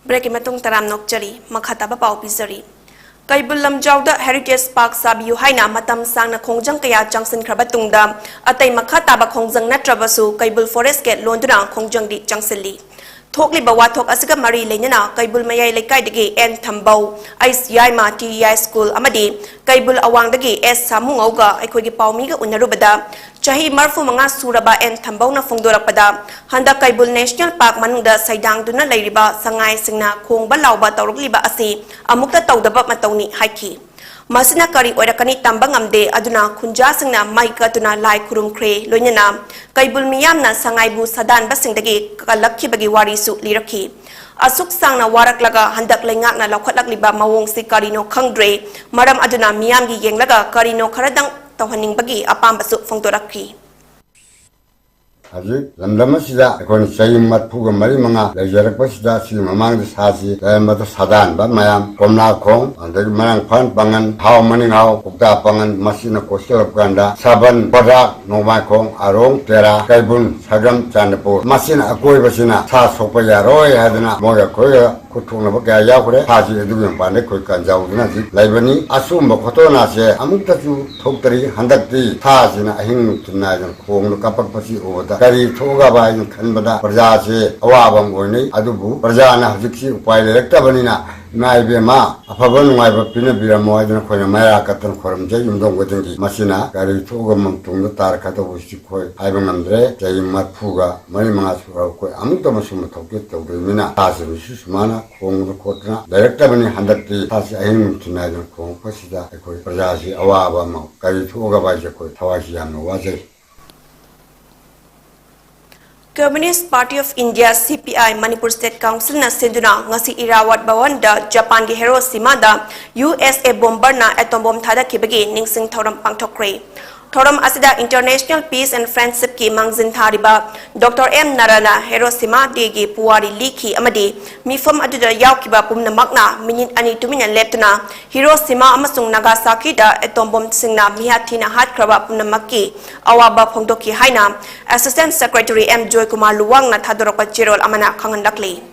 Breakꯀꯤ ꯃꯇꯨꯡ ꯇꯔꯥꯝꯅ ꯑꯣꯛꯆꯔꯤ꯫ ꯃꯈꯥ ꯇꯥꯕ ꯄꯥꯎ ꯄꯤꯖꯔꯤ꯫ ꯀꯩꯕꯨꯜ ꯂꯝꯖꯥꯎꯗ Heritage Park ꯁꯥꯕꯤꯌꯨ ꯍꯥꯏꯅ ꯃꯇꯝ ꯁꯥꯡꯅ ꯈꯣꯡꯖꯪ ꯀꯌꯥ ꯆꯪꯁꯤꯟꯈ꯭ꯔꯕ ꯇꯨꯡꯗ, ꯑꯇꯩ ꯃꯈꯥ ꯇꯥꯕ ꯈꯣꯡꯖꯪ ꯅꯠꯇ꯭ꯔꯕꯁꯨ ꯀꯩꯕꯨꯜ forest gate ꯂꯣꯟꯗꯨꯅ ꯈꯣꯡꯖꯪꯗꯤ ꯆꯪꯁꯤꯜꯂꯤ꯫ ꯊꯣꯛꯂꯤꯕ ꯋꯥꯊꯣꯛ ꯑꯁꯤꯒ ꯃꯔꯤ ꯂꯩꯅꯅ ꯀꯩꯕꯨꯜ ꯃꯌꯥꯏ ꯂꯩꯀꯥꯏꯗꯒꯤ ꯑꯦꯟ ꯊꯝꯕꯧ, ꯑꯩꯁ ꯌꯥꯏꯃ ꯇꯤ ꯌꯥꯏ ꯁ꯭ꯀꯨꯜ ꯑꯃꯗꯤ ꯀꯩꯕꯨꯜ ꯑꯋꯥꯡꯗꯒꯤ ꯑꯦꯁ ꯁꯥꯃꯨꯉꯧꯒ ꯑꯩꯈꯣꯏꯒꯤ ꯄꯥꯎꯃꯤꯒ ꯎꯅꯔꯨꯕꯗ, ꯆꯍꯤ ꯃꯔꯤꯐꯨ ꯃꯉꯥ ꯁꯨꯔꯕ ꯑꯦꯟ ꯊꯝꯕꯧꯅ ꯐꯣꯡꯗꯣꯔꯛꯄꯗ, ꯍꯟꯗꯛ ꯀꯩꯕꯨꯜ ꯅꯦꯁꯅꯦꯜ ꯄꯥꯔꯛ ꯃꯅꯨꯡꯗ ꯁꯩꯗꯥꯡꯗꯨꯅ ꯂꯩꯔꯤꯕ ꯁꯉꯥꯏꯁꯤꯡꯅ ꯈꯣꯡꯕ ꯂꯥꯎꯕ ꯇꯧꯔꯛꯂꯤꯕ ꯑꯁꯤ ꯑꯃꯨꯛꯇ ꯇꯧꯗꯕ ꯃꯇꯧꯅꯤ ꯍꯥꯏꯈꯤ꯫ ꯃꯁꯤꯅ ꯀꯔꯤ ꯑꯣꯏꯔꯛꯀꯅꯤ ꯇꯝꯕ ꯉꯝꯗꯦ, ꯑꯗꯨꯅ ꯈꯨꯟꯖꯥꯁꯤꯡꯅ ꯃꯩ ꯀꯠꯇꯨꯅ ꯂꯥꯏ ꯈꯨꯔꯨꯝꯈ꯭ꯔꯦ, ꯂꯣꯏꯅꯅ ꯀꯩꯕꯨꯜ ꯃꯤꯌꯥꯝꯅ ꯁꯉꯥꯏꯕꯨ ꯁꯥꯗꯥꯟꯕꯁꯤꯡꯗꯒꯤ ꯀꯜꯂꯛꯈꯤꯕꯒꯤ ꯋꯥꯔꯤꯁꯨ ꯂꯤꯔꯛꯈꯤ꯫ ꯑꯁꯨꯛ ꯁꯥꯡꯅ ꯋꯥꯔꯛꯂꯒ ꯍꯟꯗꯛ ꯂꯩꯉꯥꯛꯅ ꯂꯧꯈꯠꯂꯛꯂꯤꯕ ꯃꯑꯣꯡꯁꯤ ꯀꯔꯤꯅꯣ ꯈꯪꯗ꯭ꯔꯦ, ꯃꯔꯝ ꯑꯗꯨꯅ ꯃꯤꯌꯥꯝꯒꯤ ꯌꯦꯡꯂꯒ ꯀꯔꯤꯅꯣ ꯈꯔꯗꯪ ꯇꯧꯍꯟꯅꯤꯡꯕꯒꯤ ꯑꯄꯥꯝꯕꯁꯨ ꯐꯣꯡꯗꯣꯔꯛꯈꯤ꯫ ꯍꯧꯖꯤꯛ ꯂꯝꯗꯝ ꯑꯁꯤꯗ ꯑꯩꯈꯣꯏꯅ ꯆꯍꯤ ꯃꯔꯤꯐꯨꯒ ꯃꯔꯤ ꯃꯉꯥ ꯂꯩꯖꯔꯛꯄꯁꯤꯗ, ꯁꯤꯒꯤ ꯃꯃꯥꯡꯗ ꯁꯥꯁꯤ ꯂꯩꯔꯝꯕꯗ ꯁꯥꯗꯥꯟꯕ ꯃꯌꯥꯝ, ꯀꯣꯝꯂꯥꯈꯣꯡ, ꯑꯗꯒꯤ ꯃꯔꯥꯡꯐꯥꯟ ꯄꯥꯡꯒꯟ, ꯍꯥꯎ ꯃꯅꯤꯡꯍꯥꯎ, ꯀꯧꯇꯥ ꯄꯥꯡꯒꯟ, ꯃꯁꯤꯅ ꯀꯣꯁꯤꯜꯂꯛꯄ ꯀꯥꯟꯗ ꯁꯥꯕꯟ, ꯕꯣꯗꯥꯛ, ꯅꯣꯡꯃꯥꯏꯈꯣꯡ, ꯑꯔꯣꯡ, ꯇꯦꯔꯥ, ꯀꯩꯕꯨꯜ, ꯁꯒ꯭ꯔꯝ, ꯆꯥꯟꯗꯄꯨꯔ, ꯃꯁꯤꯅ ꯑꯀꯣꯏꯕꯁꯤꯅ ꯁꯥ ꯁꯣꯛꯄ ꯌꯥꯔꯣꯏ ꯍꯥꯏꯗꯅ ꯃꯣꯏꯒ ꯑꯩꯈꯣꯏꯒ ꯈꯨꯠ ꯊꯣꯛꯅꯕ ꯀꯌꯥ ꯌꯥꯎꯈ꯭ꯔꯦ꯫ ꯁꯥꯁꯤ ꯑꯗꯨꯒꯤ ꯃꯄꯥꯟꯗ ꯑꯩꯈꯣꯏ ꯀꯟꯖꯥꯎꯗꯨꯅ ꯍꯧꯖꯤꯛ ꯂꯩꯕꯅꯤ꯫ ꯑꯁꯨꯝꯕ ꯈꯣꯠꯇꯣꯅꯥꯁꯦ ꯑꯃꯨꯛꯇꯁꯨ ꯊꯣꯛꯇꯔꯤ꯫ ꯍꯟꯗꯛꯇꯤ ꯁꯥꯁꯤꯅ ꯑꯍꯤꯡ ꯅꯨꯡꯊꯤꯜ ꯅꯥꯏꯗꯅ ꯈꯣꯡꯅ ꯀꯥꯞꯄꯛꯄꯁꯤ ꯎꯕꯗ ꯀꯔꯤ ꯊꯣꯛꯑꯒꯕ ꯍꯥꯏꯅ ꯈꯟꯕꯗ ꯄ꯭ꯔꯖꯥꯁꯦ ꯑꯋꯥꯕ ꯑꯃ ꯑꯣꯏꯅꯩ꯫ ꯑꯗꯨꯕꯨ ꯄ꯭ꯔꯖꯥꯅ ꯍꯧꯖꯤꯛꯁꯤ ꯎꯄꯥꯏ ꯂꯩꯔꯛꯇꯕꯅꯤꯅ, ꯏꯃꯥ ꯏꯕꯦꯝꯃ, ꯑꯐꯕ ꯅꯨꯡꯉꯥꯏꯕ ꯄꯤꯅꯕꯤꯔꯝꯃꯣ ꯍꯥꯏꯗꯅ ꯑꯩꯈꯣꯏꯅ ꯃꯩꯔꯥ ꯀꯠꯇꯅ ꯈꯣꯏꯔꯝꯖꯩ ꯌꯨꯝꯊꯣꯡ ꯈꯨꯗꯤꯡꯒꯤ꯫ ꯃꯁꯤꯅ ꯀꯔꯤ ꯊꯣꯛꯑꯒ ꯃꯇꯨꯡꯗ ꯇꯥꯔꯛꯀꯗꯧꯕꯁꯤ ꯑꯩꯈꯣꯏ ꯍꯥꯏꯕ ꯉꯝꯗ꯭ꯔꯦ꯫ ꯆꯍꯤ ꯃꯔꯤꯐꯨꯒ ꯃꯔꯤ ꯃꯉꯥ ꯁꯨꯔꯕ ꯑꯩꯈꯣꯏ ꯑꯃꯨꯛꯇ ꯃꯁꯨꯝꯕ ꯊꯧꯗꯣꯛ ꯇꯧꯗ꯭ꯔꯤꯕꯅꯤꯅ ꯁꯥꯁꯤꯡꯁꯨ ꯁꯨꯃꯥꯏꯅ ꯈꯣꯡꯗꯅ ꯈꯣꯠꯇꯅ ꯂꯩꯔꯛꯇꯕꯅꯤ꯫ ꯍꯟꯗꯛꯇꯤ ꯁꯥꯁꯤ ꯑꯍꯤꯡ ꯅꯨꯡꯊꯤꯜ ꯅꯥꯏꯗꯅ ꯈꯣꯡꯉꯛꯄꯁꯤꯗ ꯑꯩꯈꯣꯏ ꯄ꯭ꯔꯖꯥꯁꯤ ꯑꯋꯥꯕ ꯑꯃ, ꯀꯔꯤ ꯊꯣꯛꯑꯒꯕ ꯍꯥꯏꯁꯦ ꯑꯩꯈꯣꯏ ꯊꯋꯥꯏꯁꯤ ꯌꯥꯝꯅ ꯋꯥꯖꯩ꯫ Communist Party of India, C P I, Manipur State Council ꯅ ꯁꯤꯟꯗꯨꯅ ꯉꯁꯤ ꯏꯔꯥꯋꯠ ꯚꯋꯟꯗ ꯖꯄꯥꯟꯒꯤ ꯍꯤꯔꯣꯁꯤꯃꯥꯗ U S A bomber ꯅ atom bomb ꯊꯥꯗꯈꯤꯕꯒꯤ ꯅꯤꯡꯁꯤꯡ ꯊꯧꯔꯝ ꯄꯥꯡꯊꯣꯛꯈ꯭ꯔꯦ꯫ ꯊꯧꯔꯝ ꯑꯁꯤꯗ International Peace and Friendship ꯀꯤ ꯃꯥꯡꯖꯤꯟ ꯊꯥꯔꯤꯕ Doctor M ꯅꯥꯔꯥꯅ ꯍꯤꯔꯣꯁꯤꯃꯥ Day ꯒꯤ ꯄꯨꯋꯥꯔꯤ ꯂꯤꯈꯤ ꯑꯃꯗꯤ ꯃꯤꯐꯝ ꯑꯗꯨꯗ ꯌꯥꯎꯈꯤꯕ ꯄꯨꯝꯅꯃꯛꯅ ꯃꯤꯅꯤꯠ ꯑꯅꯤ ꯇꯨꯃꯤꯟꯅ ꯂꯦꯞꯇꯨꯅ ꯍꯤꯔꯣꯁꯤꯃꯥ ꯑꯃꯁꯨꯡ ꯅꯥꯒꯥꯁꯥꯀꯤꯗ atom bomb ꯁꯤꯡꯅ ꯃꯤꯍꯥꯠ ꯊꯤꯅ ꯍꯥꯠꯈ꯭ꯔꯕ ꯄꯨꯝꯅꯃꯛꯀꯤ ꯑꯋꯥꯕ ꯐꯣꯡꯗꯣꯛꯈꯤ ꯍꯥꯏꯅ Assistant Secretary M ꯖꯣꯏꯀꯨꯃꯥꯔ ꯂꯨꯋꯥꯡꯅ ꯊꯥꯗꯣꯔꯛꯄ ꯆꯦꯔꯣꯜ ꯑꯃꯅ ꯈꯪꯍꯜꯂꯛꯂꯤ꯫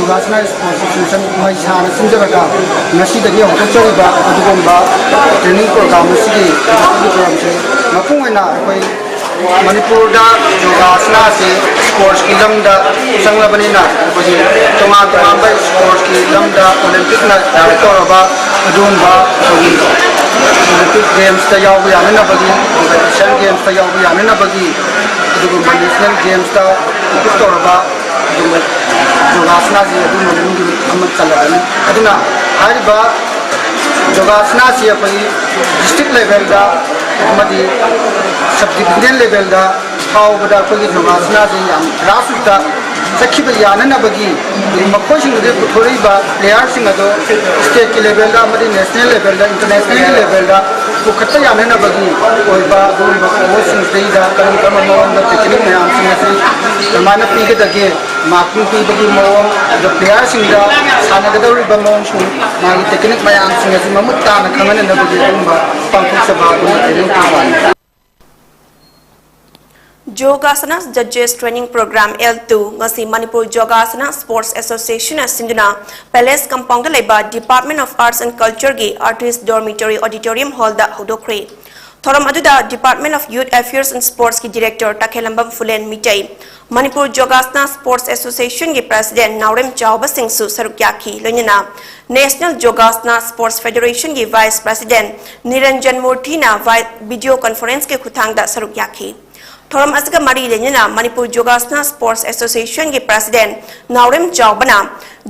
ꯌꯣꯒꯥꯁꯅꯥ ꯁ꯭ꯄꯣꯔꯠꯁ ꯑꯦꯁꯣꯁꯤꯌꯦꯁꯟ ꯃꯩꯁꯥꯅ ꯁꯤꯟꯖꯔꯒ ꯉꯁꯤꯗꯒꯤ ꯍꯧꯗꯣꯛꯆꯔꯤꯕ ꯑꯗꯨꯒꯨꯝꯕ ꯇ꯭ꯔꯦꯅꯤꯡ ꯄ꯭ꯔꯣꯒ꯭ꯔꯥꯝ ꯑꯁꯤꯒꯤ ꯄ꯭ꯔꯣꯒ꯭ꯔꯥꯝꯁꯦ ꯃꯄꯨꯡ ꯑꯣꯏꯅ ꯑꯩꯈꯣꯏ ꯃꯅꯤꯄꯨꯔꯗ ꯌꯣꯒꯥꯁꯅꯥꯁꯤ ꯁ꯭ꯄꯣꯔꯠꯁꯀꯤ ꯂꯝꯗ ꯆꯪꯂꯕꯅꯤꯅ ꯑꯩꯈꯣꯏꯒꯤ ꯇꯣꯉꯥꯟ ꯇꯣꯉꯥꯟꯕ ꯁ꯭ꯄꯣꯔꯠꯁꯀꯤ ꯂꯝꯗ ꯑꯣꯂꯦꯝꯄꯤꯛꯅ ꯗꯥꯏꯔꯦꯛ ꯇꯧꯔꯕ ꯑꯗꯨꯒꯨꯝꯕ ꯑꯩꯈꯣꯏꯒꯤ ꯑꯣꯂꯦꯝꯄꯤꯛ ꯒꯦꯝꯁꯇ ꯌꯥꯎꯕ ꯌꯥꯅꯅꯕꯒꯤ, ꯑꯗꯨꯒ ꯑꯦꯁꯤꯌꯥꯟ ꯒꯦꯝꯁꯇ ꯌꯥꯎꯕ ꯌꯥꯅꯅꯕꯒꯤ, ꯑꯗꯨꯒꯨꯝꯕ ꯅꯦꯁꯅꯦꯜ ꯒꯦꯝꯁꯇ ꯏꯝꯄ꯭ꯔꯨꯞ ꯇꯧꯔꯕ ꯑꯗꯨꯒꯨꯝꯕ ꯌꯣꯒꯥꯁꯅꯥꯁꯤ ꯑꯗꯨꯝꯕ ꯃꯅꯨꯡꯒꯤ ꯑꯃ ꯆꯜꯂꯕꯅꯤ꯫ ꯑꯗꯨꯅ ꯍꯥꯏꯔꯤꯕ ꯌꯣꯒꯥꯁꯅꯥꯁꯤ ꯑꯩꯈꯣꯏꯒꯤ ꯗꯤꯁꯇ꯭ꯔꯤꯛ ꯂꯦꯚꯦꯜꯗ ꯑꯃꯗꯤ ꯁꯕ ꯗꯤꯕꯤꯖꯅꯦꯜ ꯂꯦꯚꯦꯜꯗ ꯐꯥꯎꯕꯗ ꯑꯩꯈꯣꯏꯒꯤ ꯌꯣꯒꯥꯁꯅꯥꯁꯤ ꯌꯥꯝ ꯒ꯭ꯔꯥꯁꯔꯨꯠꯇ ꯆꯠꯈꯤꯕ ꯌꯥꯅꯅꯕꯒꯤ ꯃꯈꯣꯏꯁꯤꯡꯗꯨꯗꯒꯤ ꯄꯨꯊꯣꯔꯛꯏꯕ ꯄ꯭ꯂꯦꯌꯥꯔꯁꯤꯡ ꯑꯗꯣ ꯁ꯭ꯇꯦꯠꯀꯤ ꯂꯦꯚꯦꯜꯗ ꯑꯃꯗꯤ ꯅꯦꯁꯅꯦꯜ ꯂꯦꯚꯦꯜꯗ, ꯏꯟꯇꯔꯅꯦꯁꯅꯦꯜꯒꯤ ꯂꯦꯚꯦꯜꯗ ꯄꯨꯈꯠꯄ ꯌꯥꯅꯅꯕꯒꯤ ꯑꯣꯏꯕ ꯑꯗꯨꯒꯨꯝꯕ ꯀꯣꯆꯁꯤꯡꯁꯤꯗꯩꯗ ꯀꯔꯝ ꯀꯔꯝꯕ ꯃꯑꯣꯡꯗ ꯇꯦꯛꯅꯤꯛ ꯃꯌꯥꯝꯁꯤꯡ ꯑꯁꯤ ꯀꯃꯥꯏꯅ ꯄꯤꯒꯗꯒꯦ, ꯃꯥꯔꯀꯤꯡ ꯄꯤꯕꯒꯤ ꯃꯑꯣꯡ, ꯑꯗꯨꯒ ꯄ꯭ꯂꯦꯌꯥꯔꯁꯤꯡꯗ ꯁꯥꯟꯅꯒꯗꯧꯔꯤꯕ ꯃꯑꯣꯡꯁꯤꯡ, ꯃꯥꯒꯤ ꯇꯦꯛꯅꯤꯛ ꯃꯌꯥꯝꯁꯤꯡ ꯑꯁꯤ ꯃꯃꯨꯠ ꯇꯥꯅ ꯈꯪꯍꯟꯅꯅꯕꯒꯤ ꯑꯗꯨꯒꯨꯝꯕ ꯄꯥꯡꯊꯣꯛꯆꯕ ꯑꯗꯨꯒꯨꯝꯕ training ꯄ꯭ꯔꯣꯒ꯭ꯔꯥꯝꯅꯤ꯫ Yogasana Judges Training Program L two ꯉꯁꯤ ꯃꯅꯤꯄꯨꯔ ꯌꯣꯒꯥꯁꯅꯥ ꯁ꯭ꯄꯣꯔꯠꯁ ꯑꯦꯁꯣꯁꯤꯌꯦꯁꯟꯅ ꯁꯤꯟꯗꯨꯅ ꯄꯦꯂꯦꯁ ꯀꯝꯄꯥꯎꯟꯗ ꯂꯩꯕ Department of Arts and Cultureꯒꯤ Artist Dormitory Auditorium Hallꯗ ꯍꯧꯗꯣꯛꯈ꯭ꯔꯦ꯫ ꯊꯧꯔꯝ ꯑꯗꯨꯗ Department of Youth Affairs and Sportsꯀꯤ Director ꯇꯈꯦꯜꯂꯝꯕꯝ ꯐꯨꯂꯦꯟ ꯃꯤꯇꯩ, ꯃꯅꯤꯄꯨꯔ ꯌꯣꯒꯥꯁꯅꯥ ꯁ꯭ꯄꯣꯔꯠꯁ ꯑꯦꯁꯣꯁꯤꯌꯦꯁꯟꯒꯤ President ꯅꯥꯎꯔꯦꯝ ꯆꯥꯎꯕꯁꯤꯡꯁꯨ ꯁꯔꯨꯛ ꯌꯥꯈꯤ꯫ ꯂꯣꯏꯅꯅ National Yogasana Sports Federationꯒꯤ Vice President ꯅꯤꯔꯟꯖꯟ ꯃꯨꯔꯊꯤꯅ ꯚꯥꯏ-, video conferenceꯀꯤ ꯈꯨꯠꯊꯥꯡꯗ ꯁꯔꯨꯛ ꯌꯥꯈꯤ꯫ ꯊꯧꯔꯝ ꯑꯁꯤꯒ ꯃꯔꯤ ꯂꯩꯅꯅ ꯃꯅꯤꯄꯨꯔ ꯌꯣꯒꯥꯁꯅꯥ ꯁ꯭ꯄꯣꯔꯠꯁ ꯑꯦꯁꯣꯁꯤꯌꯦꯁꯟꯒꯤ President ꯅꯥꯎꯔꯦꯝ ꯆꯥꯎꯕꯅ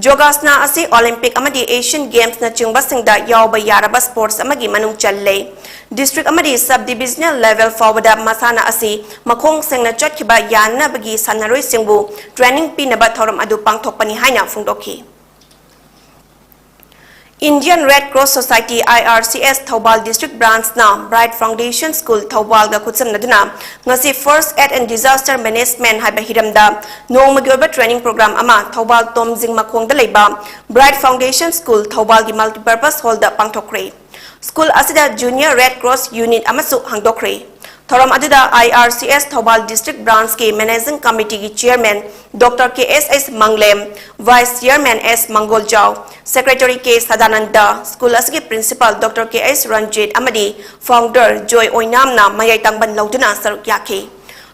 ꯌꯣꯒꯥꯁꯅꯥ ꯑꯁꯤ ꯑꯣꯂꯤꯝꯄꯤꯛ ꯑꯃꯗꯤ ꯑꯦꯁꯤꯌꯟ ꯒꯦꯝꯁꯅꯆꯤꯡꯕꯁꯤꯡꯗ ꯌꯥꯎꯕ ꯌꯥꯔꯕ ꯁ꯭ꯄꯣꯔꯠꯁ ꯑꯃꯒꯤ ꯃꯅꯨꯡ ꯆꯜꯂꯦ꯫ ꯗꯤꯁꯇ꯭ꯔꯤꯛ ꯑꯃꯗꯤ ꯁꯕ ꯗꯤꯕꯤꯖꯅꯦꯜ ꯂꯦꯚꯦꯜ ꯐꯥꯎꯕꯗ ꯃꯁꯥꯟꯅ ꯑꯁꯤ ꯃꯈꯣꯡ ꯁꯦꯡꯅ ꯆꯠꯈꯤꯕ ꯌꯥꯅꯅꯕꯒꯤ ꯁꯥꯟꯅꯔꯣꯏꯁꯤꯡꯕꯨ ꯇ꯭ꯔꯦꯅꯤꯡ ꯄꯤꯅꯕ ꯊꯧꯔꯝ ꯑꯗꯨ ꯄꯥꯡꯊꯣꯛꯄꯅꯤ ꯍꯥꯏꯅ ꯐꯣꯡꯗꯣꯛꯈꯤ꯫ Indian Red Cross Society, I R C S, Thoubal district ꯕ꯭ꯔꯥꯟꯁꯅ Bright Foundation School, ꯊꯧꯕꯥꯜꯒ ꯈꯨꯠꯁꯝꯅꯗꯨꯅ ꯉꯁꯤ First Aid and Disaster Management ꯍꯥꯏꯕ ꯍꯤꯔꯝꯗ ꯅꯣꯡꯃꯒꯤ ꯑꯣꯏꯕ ꯇ꯭ꯔꯦꯅꯤꯡ ꯄ꯭ꯔꯣꯒ꯭ꯔꯥꯝ ꯑꯃ ꯊꯧꯕꯥꯜ ꯇꯣꯝꯖꯤꯡ ꯃꯈꯣꯡꯗ ꯂꯩꯕ Bright Foundation School, ꯊꯧꯕꯥꯜꯒꯤ Multipurpose Hallꯗ ꯄꯥꯡꯊꯣꯛꯈ꯭ꯔꯦ꯫ ꯁ꯭ꯀꯨꯜ ꯑꯁꯤꯗ Junior Red Cross Unit ꯑꯃꯁꯨ ꯍꯥꯡꯗꯣꯛꯈ꯭ꯔꯦ꯫ ꯊꯧꯔꯝ ꯑꯗꯨꯗ I R C S Thoubal District Branchꯀꯤ Managing Committeeꯒꯤ Chairman Doctor K S S ꯃꯪꯂꯦꯝ, Vice Chairman S ꯃꯪꯒꯣꯜꯖꯥꯎ, Secretary K Sadananda, school ꯑꯁꯤꯒꯤ Principal Doctor K S Ranjit ꯑꯃꯗꯤ Founder ꯖꯣꯏ ꯑꯣꯏꯅꯥꯝꯅ ꯃꯌꯥꯏ ꯇꯥꯡꯕꯟ ꯂꯧꯗꯨꯅ ꯁꯔꯨꯛ ꯌꯥꯈꯤ꯫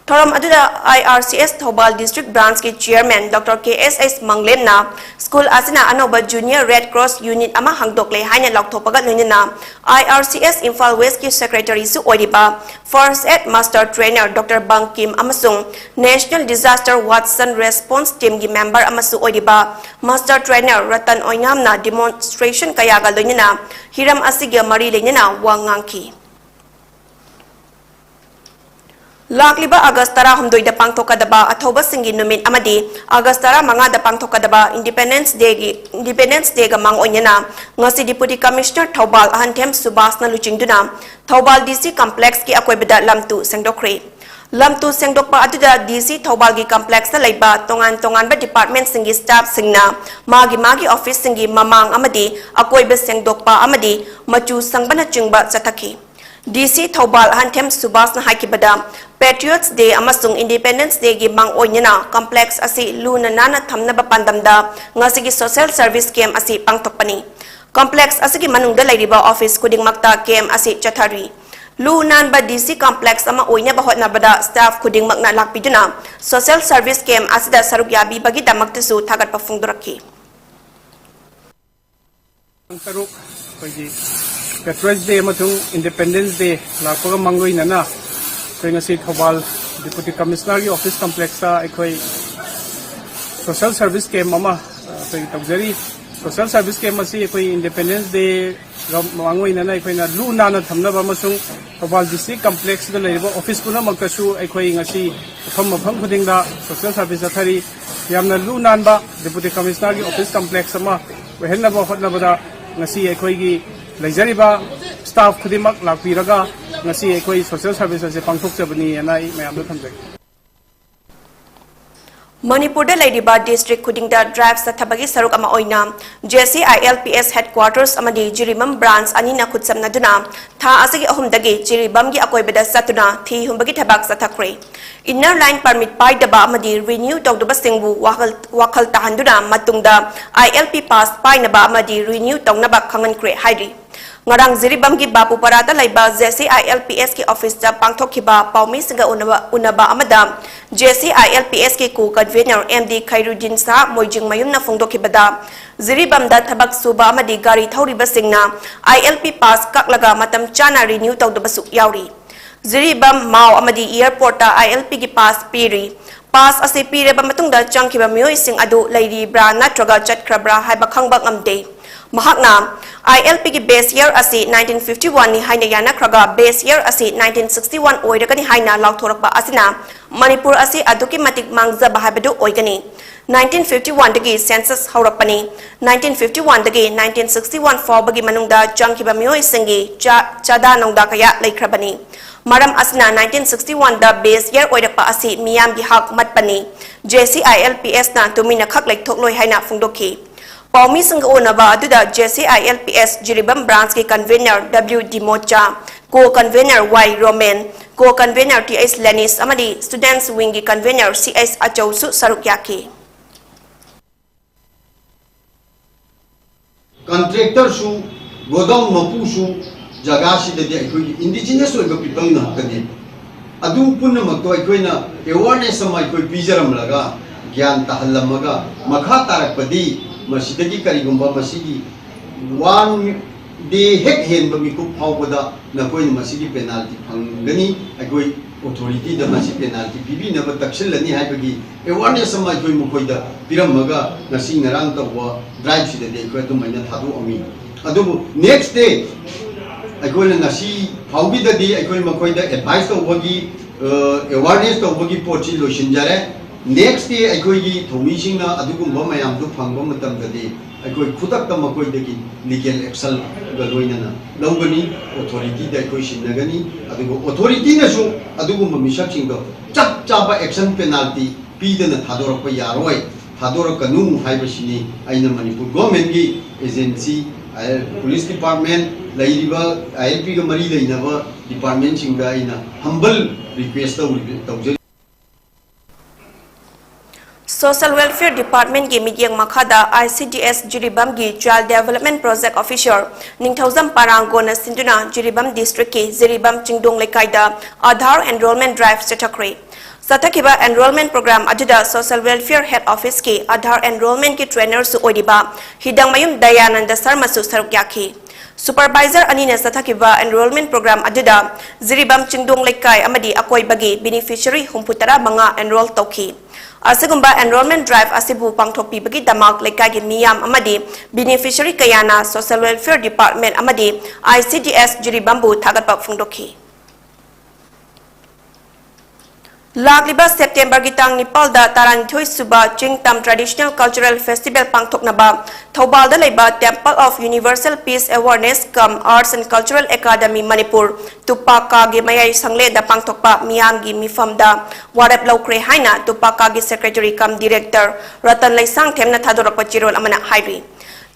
ꯊꯧꯔꯝ ꯑꯗꯨꯗ I R C S Thoubal District Branchꯀꯤ Chairman Doctor K S S ꯃꯪꯂꯦꯝꯅ school ꯑꯁꯤꯅ ꯑꯅꯧꯕ Junior Red Cross Unit ꯑꯃ ꯍꯥꯡꯗꯣꯛꯂꯦ ꯍꯥꯏꯅ ꯂꯥꯎꯊꯣꯛꯄꯒ ꯂꯣꯏꯅꯅ I R C S Imphal Westꯀꯤ Secretaryꯁꯨ ꯑꯣꯏꯔꯤꯕ First Aid Master Trainer Doctor Bangkim ꯑꯃꯁꯨꯡ National Disaster Watson Response Teamꯒꯤ member ꯑꯃꯁꯨ ꯑꯣꯏꯔꯤꯕ Master Trainer ꯔꯇꯟ ꯑꯣꯏꯅꯥꯝꯅ demonstration ꯀꯌꯥꯒ ꯂꯣꯏꯅꯅ ꯍꯤꯔꯝ ꯑꯁꯤꯒ ꯃꯔꯤ ꯂꯩꯅꯅ ꯋꯥ ꯉꯥꯡꯈꯤ꯫ ꯂꯥꯛꯂꯤꯕ ꯑꯥꯒꯁ ꯇꯔꯥꯍꯨꯝꯗꯣꯏꯗ ꯄꯥꯡꯊꯣꯛꯀꯗꯕ ꯑꯊꯧꯕꯁꯤꯡꯒꯤ ꯅꯨꯃꯤꯠ ꯑꯃꯗꯤ ꯑꯥꯒꯁ ꯇꯔꯥꯃꯉꯥꯗ ꯄꯥꯡꯊꯣꯛꯀꯗꯕ Independence Dayꯒꯤ, Independence Dayꯒ ꯃꯥꯡ ꯑꯣꯏꯅꯅ ꯉꯁꯤ Deputy Commissioner ꯊꯧꯕꯥꯜ ꯑꯍꯟꯊꯦꯝ ꯁꯨꯕꯥꯁꯅ ꯂꯨꯆꯤꯡꯗꯨꯅ ꯊꯧꯕꯥꯜ D C Complexꯀꯤ ꯑꯀꯣꯏꯕꯗ ꯂꯝꯇꯨ ꯁꯦꯡꯗꯣꯛꯈ꯭ꯔꯦ꯫ ꯂꯝꯇꯨ ꯁꯦꯡꯗꯣꯛꯄ ꯑꯗꯨꯗ D C ꯊꯧꯕꯥꯜꯒꯤ complexꯇ ꯂꯩꯕ ꯇꯣꯉꯥꯟ ꯇꯣꯉꯥꯟꯕ departmentꯁꯤꯡꯒꯤ staffꯁꯤꯡꯅ ꯃꯥꯒꯤ ꯃꯥꯒꯤ officeꯁꯤꯡꯒꯤ ꯃꯃꯥꯡ ꯑꯃꯗꯤ ꯑꯀꯣꯏꯕ ꯁꯦꯡꯗꯣꯛꯄ ꯑꯃꯗꯤ ꯃꯆꯨ ꯁꯪꯕꯅꯆꯤꯡꯕ ꯆꯠꯊꯈꯤ꯫ D C Thoubal ꯑꯍꯟꯊꯦꯝ ꯁꯨꯕꯥꯁꯅ ꯍꯥꯏꯈꯤꯕꯗ, Patriots Day ꯑꯃꯁꯨꯡ Independence Dayꯒꯤ ꯃꯥꯡ ꯑꯣꯏꯅꯅ complex ꯑꯁꯤ ꯂꯨꯅ ꯅꯥꯟꯅ ꯊꯝꯅꯕ ꯄꯥꯟꯗꯝꯗ ꯉꯁꯤꯒꯤ social service camp ꯑꯁꯤ ꯄꯥꯡꯊꯣꯛꯄꯅꯤ꯫ Complex ꯑꯁꯤꯒꯤ ꯃꯅꯨꯡꯗ ꯂꯩꯔꯤꯕ office ꯈꯨꯗꯤꯡꯃꯛꯇ camp ꯑꯁꯤ ꯆꯠꯊꯔꯤ꯫ ꯂꯨ ꯅꯥꯟꯕ D C complex ꯑꯃ ꯑꯣꯏꯅꯕ ꯍꯣꯠꯅꯕꯗ staff ꯈꯨꯗꯤꯡꯃꯛꯅ ꯂꯥꯛꯄꯤꯗꯨꯅ social service camp ꯑꯁꯤꯗ ꯁꯔꯨꯛ ꯌꯥꯕꯤꯕꯒꯤꯗꯃꯛꯇꯁꯨ ꯊꯥꯒꯠꯄ ꯐꯣꯡꯗꯣꯔꯛꯈꯤ꯫ ꯇꯥꯡ ꯇꯔꯨꯛ ꯑꯩꯈꯣꯏꯒꯤ Patriots Day ꯑꯃꯁꯨꯡ Independence Day ꯂꯥꯛꯄꯒ ꯃꯥꯡꯂꯣꯏꯅꯅ ꯑꯩꯈꯣꯏ ꯉꯁꯤ ꯊꯧꯕꯥꯜ Deputy Commissionerꯒꯤ office complexꯇ ꯑꯩꯈꯣꯏ social service camp ꯑꯃ, ꯑ, ꯑꯩꯈꯣꯏ ꯇꯧꯖꯔꯤ꯫ Social service camp ꯑꯁꯤ ꯑꯩꯈꯣꯏ Independence Dayꯒ ꯃꯥꯡꯂꯣꯏꯅꯅ ꯑꯩꯈꯣꯏꯅ ꯂꯨ ꯅꯥꯟꯅ ꯊꯝꯅꯕ ꯑꯃꯁꯨꯡ ꯊꯧꯕꯥꯜ D C complexꯇ ꯂꯩꯔꯤꯕ office ꯄꯨꯝꯅꯃꯛꯇꯁꯨ ꯑꯩꯈꯣꯏ ꯉꯁꯤ ꯃꯐꯝ ꯃꯐꯝ ꯈꯨꯗꯤꯡꯗ social service ꯆꯠꯊꯔꯤ꯫ ꯌꯥꯝꯅ ꯂꯨ ꯅꯥꯟꯕ Deputy Commissionerꯒꯤ office complex ꯑꯃ ꯑꯣꯏꯍꯟꯅꯕ ꯍꯣꯠꯅꯕꯗ ꯉꯁꯤ ꯑꯩꯈꯣꯏꯒꯤ ꯂꯩꯖꯔꯤꯕ staff ꯈꯨꯗꯤꯡꯃꯛ ꯂꯥꯛꯄꯤꯔꯒ ꯉꯁꯤ ꯑꯩꯈꯣꯏ social service ꯑꯁꯤ ꯄꯥꯡꯊꯣꯛꯆꯕꯅꯤ ꯍꯥꯏꯅ ꯑꯩ ꯃꯌꯥꯝꯗ ꯊꯝꯖꯒꯦ꯫ ꯃꯅꯤꯄꯨꯔꯗ ꯂꯩꯔꯤꯕ district ꯈꯨꯗꯤꯡꯗ drive ꯆꯠꯊꯕꯒꯤ ꯁꯔꯨꯛ ꯑꯃ ꯑꯣꯏꯅ J C I L P S headquarters ꯑꯃꯗꯤ ꯖꯤꯔꯤꯕꯥꯝ branch ꯑꯅꯤꯅ ꯈꯨꯠꯁꯝꯅꯗꯨꯅ ꯊꯥ ꯑꯁꯤꯒꯤ ꯑꯍꯨꯝꯗꯒꯤ ꯖꯤꯔꯤꯕꯥꯝꯒꯤ ꯑꯀꯣꯏꯕꯗ ꯆꯠꯇꯨꯅ ꯊꯤ ꯍꯨꯝꯕꯒꯤ ꯊꯕꯛ ꯆꯠꯊꯈ꯭ꯔꯦ꯫ Inner line permit ꯄꯥꯏꯗꯕ ꯑꯃꯗꯤ renew ꯇꯧꯗꯕꯁꯤꯡꯕꯨ ꯋꯥꯈꯜ, ꯋꯥꯈꯜ ꯇꯥꯍꯟꯗꯨꯅ ꯃꯇꯨꯡꯗ I L P pass ꯄꯥꯏꯅꯕ ꯑꯃꯗꯤ renew ꯇꯧꯅꯕ ꯈꯪꯍꯟꯈ꯭ꯔꯦ ꯍꯥꯏꯔꯤ꯫ ꯉꯔꯥꯡ ꯖꯤꯔꯤꯕꯥꯝꯒꯤ ꯕꯥꯄꯨꯄꯥꯔꯥꯗ ꯂꯩꯕ J C I L P S ꯀꯤ office ꯇ ꯄꯥꯡꯊꯣꯛꯈꯤꯕ ꯄꯥꯎꯃꯤꯁꯤꯡꯒ ꯎꯅꯕ, ꯎꯅꯕ ꯑꯃꯗ J C I L P S ꯀꯤ co-convener M D ꯈꯩꯔꯨꯗꯤꯟ ꯁꯥꯍ ꯃꯣꯏꯖꯤꯡꯃꯌꯨꯝꯅ ꯐꯣꯡꯗꯣꯛꯈꯤꯕꯗ, ꯖꯤꯔꯤꯕꯥꯝꯗ ꯊꯕꯛ ꯁꯨꯕ ꯑꯃꯗꯤ ꯒꯥꯔꯤ ꯊꯧꯔꯤꯕꯁꯤꯡꯅ I L P pass ꯀꯛꯂꯒ ꯃꯇꯝ ꯆꯥꯅ renew ꯇꯧꯗꯕꯁꯨ ꯌꯥꯎꯔꯤ꯫ ꯖꯤꯔꯤꯕꯥꯝ, ꯃꯥꯎ ꯑꯃꯗꯤ airport ꯇ I L P ꯒꯤ pass ꯄꯤꯔꯤ꯫ Pass ꯑꯁꯤ ꯄꯤꯔꯕ ꯃꯇꯨꯡꯗ ꯆꯪꯈꯤꯕ ꯃꯤꯑꯣꯏꯁꯤꯡ ꯑꯗꯨ ꯂꯩꯔꯤꯕ꯭ꯔꯥ ꯅꯠꯇ꯭ꯔꯒ ꯆꯠꯈ꯭ꯔꯕ꯭ꯔꯥ ꯍꯥꯏꯕ ꯈꯪꯕ ꯉꯝꯗꯦ꯫ ꯃꯍꯥꯛꯅ I L P ꯒꯤ base year ꯑꯁꯤ nineteen fifty one ꯅꯤ ꯍꯥꯏꯅ ꯌꯥꯅꯈ꯭ꯔꯒ, base year ꯑꯁꯤ nineteen sixty one ꯑꯣꯏꯔꯒꯅꯤ ꯍꯥꯏꯅ ꯂꯥꯎꯊꯣꯔꯛꯄ ꯑꯁꯤꯅ ꯃꯅꯤꯄꯨꯔ ꯑꯁꯤ ꯑꯗꯨꯛꯀꯤ ꯃꯇꯤꯛ ꯃꯥꯡꯖꯕ ꯍꯥꯏꯕꯗꯨ ꯑꯣꯏꯒꯅꯤ꯫ Nineteen fifty one ꯗꯒꯤ census ꯍꯧꯔꯛꯄꯅꯤ꯫ Nineteen fifty one ꯗꯒꯤ nineteen sixty one ꯐꯥꯎꯕꯒꯤ ꯃꯅꯨꯡꯗ ꯆꯪꯈꯤꯕ ꯃꯤꯑꯣꯏꯁꯤꯡꯒꯤ ꯆꯥ-, ꯆꯥꯗꯥ ꯅꯧꯗꯥ ꯀꯌꯥ ꯂꯩꯈ꯭ꯔꯕꯅꯤ꯫ ꯃꯔꯝ ꯑꯁꯤꯅ nineteen sixty one ꯗ base year ꯑꯣꯏꯔꯛꯄ ꯑꯁꯤ ꯃꯤꯌꯥꯝꯒꯤ ꯍꯛ ꯃꯠꯄꯅꯤ꯫ J C I L P S ꯅ ꯇꯨꯃꯤꯟꯅ ꯈꯛ ꯂꯩꯊꯣꯛꯂꯣꯏ ꯍꯥꯏꯅ ꯐꯣꯡꯗꯣꯛꯈꯤ꯫ ꯄꯥꯎꯃꯤꯁꯤꯡꯒ ꯎꯅꯕ ꯑꯗꯨꯗ J C I L P S Jiribam branch ꯀꯤ convener W ꯗꯤꯃꯣꯆꯥ, co-convener Y Roman, co-convener T H ꯂꯦꯅꯤꯁ ꯑꯃꯗꯤ students wing ꯒꯤ convener C H ꯑꯆꯧꯁꯨ ꯁꯔꯨꯛ ꯌꯥꯈꯤ꯫ Contractor ꯁꯨ, godown ꯃꯄꯨꯁꯨ, ꯖꯒꯥꯁꯤꯗꯗꯤ ꯑꯩꯈꯣꯏꯒꯤ indigenous ꯑꯣꯏꯕ people ꯉꯥꯛꯇꯅꯦ꯫ ꯑꯗꯨ ꯄꯨꯝꯅꯃꯛꯇꯣ ꯑꯩꯈꯣꯏꯅ awareness ꯑꯃ ꯑꯩꯈꯣꯏ ꯄꯤꯖꯔꯝꯂꯒ, ꯒ꯭ꯌꯥꯟ ꯇꯥꯍꯜꯂꯝꯃꯒ, ꯃꯈꯥ ꯇꯥꯔꯛꯄꯗꯤ ꯃꯁꯤꯗꯒꯤ ꯀꯔꯤꯒꯨꯝꯕ ꯃꯁꯤꯒꯤ one day ꯍꯦꯛ ꯍꯦꯟꯕ ꯃꯤꯀꯨꯞ ꯐꯥꯎꯕꯗ ꯅꯈꯣꯏꯅ ꯃꯁꯤꯒꯤ penalty ꯐꯪꯒꯅꯤ꯫ ꯑꯩꯈꯣꯏ authority ꯗ ꯃꯁꯤ penalty ꯄꯤꯕꯤꯅꯕ ꯇꯛꯁꯤꯜꯂꯅꯤ ꯍꯥꯏꯕꯒꯤ awareness ꯑꯃ ꯑꯩꯈꯣꯏ ꯃꯈꯣꯏꯗ ꯄꯤꯔꯝꯃꯒ ꯉꯁꯤ ꯉꯔꯥꯡ ꯇꯧꯕ drive ꯁꯤꯗꯗꯤ ꯑꯩꯈꯣꯏ ꯑꯗꯨꯃꯥꯏꯅ ꯊꯥꯗꯣꯛꯑꯝꯃꯤ꯫ ꯑꯗꯨꯕꯨ next day ꯑꯩꯈꯣꯏꯅ ꯉꯁꯤ ꯐꯥꯎꯒꯤꯗꯗꯤ ꯑꯩꯈꯣꯏ ꯃꯈꯣꯏꯗ advice ꯇꯧꯕꯒꯤ, ꯑ, awareness ꯇꯧꯕꯒꯤ ꯄꯣꯠꯁꯤ ꯂꯣꯏꯁꯤꯟꯖꯔꯦ꯫ Next day ꯑꯩꯈꯣꯏꯒꯤ ꯊꯧꯃꯤꯁꯤꯡꯅ ꯑꯗꯨꯒꯨꯝꯕ ꯃꯌꯥꯝꯗꯨ ꯐꯪꯕ ꯃꯇꯝꯗꯗꯤ ꯑꯩꯈꯣꯏ ꯈꯨꯗꯛꯇ ꯃꯈꯣꯏꯗꯒꯤ legal action ꯒ ꯂꯣꯏꯅꯅ ꯂꯧꯒꯅꯤ, authority ꯗ ꯑꯩꯈꯣꯏ ꯁꯤꯟꯅꯒꯅꯤ꯫ ꯑꯗꯨꯒ authority ꯅꯁꯨ ꯑꯗꯨꯒꯨꯝꯕ ꯃꯤꯁꯛꯁꯤꯡꯗꯣ ꯆꯞ ꯆꯥꯕ action, penalty ꯄꯤꯗꯅ ꯊꯥꯗꯣꯔꯛꯄ ꯌꯥꯔꯣꯏ, ꯊꯥꯗꯣꯔꯛꯀꯅꯨ ꯍꯥꯏꯕꯁꯤꯅꯤ ꯑꯩꯅ ꯃꯅꯤꯄꯨꯔ ꯒꯣꯔꯃꯦꯟꯒꯤ ꯑꯦꯖꯦꯟꯁꯤ, ꯄꯨꯂꯤꯁ ꯗꯤꯄꯥꯔꯠꯃꯦꯟ, ꯂꯩꯔꯤꯕ ꯑꯥꯏ ꯑꯦꯜ ꯄꯤꯒ ꯃꯔꯤ ꯂꯩꯅꯕ ꯗꯤꯄꯥꯔꯠꯃꯦꯟꯁꯤꯡꯗ ꯑꯩꯅ ꯍꯝꯕꯜ ꯔꯤꯀ꯭ꯋꯦꯁ ꯇꯧꯔꯤ-, ꯇꯧꯖꯔꯤ꯫ Social Welfare Department ꯀꯤ ꯃꯤꯠꯌꯦꯡ ꯃꯈꯥꯗ I C D S ꯖꯤꯔꯤꯕꯥꯝꯒꯤ Child Development Project Officer ꯅꯤꯡꯊꯧꯖꯝ ꯄꯥꯔꯥꯡꯒꯣꯟꯅ ꯁꯤꯟꯗꯨꯅ ꯖꯤꯔꯤꯕꯥꯝ district ꯀꯤ ꯖꯤꯔꯤꯕꯥꯝ ꯆꯤꯡꯗꯣꯡ ꯂꯩꯀꯥꯏꯗ Aadhaar enrollment drive ꯆꯠꯊꯈ꯭ꯔꯦ꯫ ꯆꯠꯊꯈꯤꯕ enrollment program ꯑꯗꯨꯗ Social Welfare Head Office ꯀꯤ Aadhaar enrollment ꯀꯤ trainer ꯁꯨ ꯑꯣꯏꯔꯤꯕ ꯍꯤꯗꯪꯃꯌꯨꯝ ꯗꯌꯥꯅꯟꯗ ꯁꯔꯃꯁꯨ ꯁꯔꯨꯛ ꯌꯥꯈꯤ꯫ Supervisor ꯑꯅꯤꯅ ꯆꯠꯊꯈꯤꯕ enrollment program ꯑꯗꯨꯗ ꯖꯤꯔꯤꯕꯥꯝ ꯆꯤꯡꯗꯣꯡ ꯂꯩꯀꯥꯏ ꯑꯃꯗꯤ ꯑꯀꯣꯏꯕꯒꯤ beneficiary ꯍꯨꯝꯐꯨ ꯇꯔꯥ ꯃꯉꯥ enroll ꯇꯧꯈꯤ꯫ ꯑꯁꯤꯒꯨꯝꯕ enrollment drive ꯑꯁꯤꯕꯨ ꯄꯥꯡꯊꯣꯛꯄꯤꯕꯒꯤ ꯗꯃꯛ ꯂꯩꯀꯥꯏꯒꯤ ꯃꯤꯌꯥꯝ ꯑꯃꯗꯤ beneficiary ꯀꯌꯥꯅ Social Welfare Department ꯑꯃꯗꯤ I C D S ꯖꯤꯔꯤꯕꯥꯝꯕꯨ ꯊꯥꯒꯠꯄ ꯐꯣꯡꯗꯣꯛꯈꯤ꯫ ꯂꯥꯛꯂꯤꯕ September ꯒꯤ ꯇꯥꯡ ꯅꯤꯄꯥꯜꯗ ꯇꯔꯥꯅꯤꯊꯣꯏ ꯁꯨꯕ ꯆꯤꯡ ꯇꯝ Traditional Cultural Festival ꯄꯥꯡꯊꯣꯛꯅꯕ ꯊꯧꯕꯥꯜꯗ ꯂꯩꯕ Temple of Universal Peace Awareness cum Arts and Cultural Academy Manipur ꯇꯨꯄꯥꯀꯥꯒꯤ ꯃꯌꯥꯏ ꯁꯪꯂꯦꯟꯗ ꯄꯥꯡꯊꯣꯛꯄ ꯃꯤꯌꯥꯝꯒꯤ ꯃꯤꯐꯝꯗ ꯋꯥꯔꯦꯞ ꯂꯧꯈ꯭ꯔꯦ ꯍꯥꯏꯅ ꯇꯨꯄꯥꯀꯥꯒꯤ Secretary cum Director ꯔꯇꯟ ꯂꯩꯁꯥꯡꯊꯦꯝꯅ ꯊꯥꯗꯣꯔꯛꯄ ꯆꯦꯔꯣꯜ ꯑꯃꯅ ꯍꯥꯏꯔꯤ꯫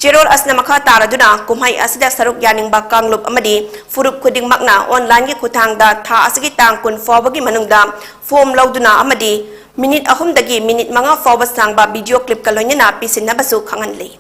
ꯆꯦꯔꯣꯜ ꯑꯁꯤꯅ ꯃꯈꯥ ꯇꯥꯔꯗꯨꯅ ꯀꯨꯝꯍꯩ ꯑꯁꯤꯗ ꯁꯔꯨꯛ ꯌꯥꯅꯤꯡꯕ ꯀꯥꯡꯂꯨꯞ ꯑꯃꯗꯤ ꯐꯨꯔꯨꯞ ꯈꯨꯗꯤꯡꯃꯛꯅ online ꯒꯤ ꯈꯨꯠꯊꯥꯡꯗ ꯊꯥ ꯑꯁꯤꯒꯤ ꯇꯥꯡ ꯀꯨꯟ ꯐꯥꯎꯕꯒꯤ ꯃꯅꯨꯡꯗ form ꯂꯧꯗꯨꯅ ꯑꯃꯗꯤ minute ꯑꯍꯨꯝꯗꯒꯤ minute ꯃꯉꯥ ꯐꯥꯎꯕ ꯁꯥꯡꯕ video clip ꯀ ꯂꯣꯏꯅꯅ ꯄꯤꯁꯤꯟꯅꯕꯁꯨ ꯈꯪꯍꯜꯂꯤ꯫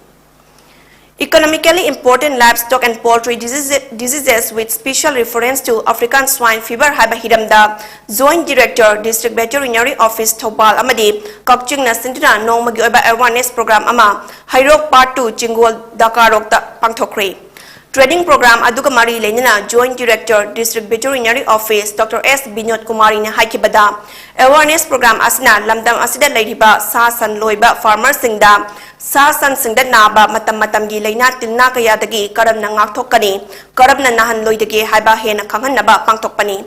Economically important livestock and poultry diseases, diseases with special reference to African swine fever ꯍꯥꯏꯕ ꯍꯤꯔꯝꯗ Joint Director District Veterinary Office Thoubal ꯑꯃꯗꯤ ꯀꯛꯆꯤꯡꯅ ꯁꯤꯟꯗꯨꯅ ꯅꯣꯡꯃꯒꯤ ꯑꯣꯏꯕ awareness program ꯑꯃ ꯍꯩꯔꯣꯛ Part two ꯆꯤꯡꯒꯣꯜ ꯗꯀꯥꯔꯣꯛꯇ ꯄꯥꯡꯊꯣꯛꯈ꯭ꯔꯦ꯫ Training program ꯑꯗꯨꯒ ꯃꯔꯤ ꯂꯩꯅꯅ Joint Director District Veterinary Office Doctor S Vinod ꯀꯨꯃꯥꯔꯤꯅ ꯍꯥꯏꯈꯤꯕꯗ, awareness program ꯑꯁꯤꯅ ꯂꯝꯗꯝ ꯑꯁꯤꯗ ꯂꯩꯔꯤꯕ ꯁꯥ ꯁꯟ ꯂꯣꯏꯕ farmer ꯁꯤꯡꯗ ꯁꯥ ꯁꯟꯁꯤꯡꯗ ꯅꯥꯕ ꯃꯇꯝ ꯃꯇꯝꯒꯤ ꯂꯥꯏꯅꯥ ꯇꯤꯟꯅꯥ ꯀꯌꯥꯗꯒꯤ ꯀꯔꯝꯅ ꯉꯥꯛꯊꯣꯛꯀꯅꯤ, ꯀꯔꯝꯅ ꯅꯥꯍꯜꯂꯣꯏꯗꯒꯦ ꯍꯥꯏꯕ ꯍꯦꯟꯅ ꯈꯪꯍꯟꯅꯕ ꯄꯥꯡꯊꯣꯛꯄꯅꯤ꯫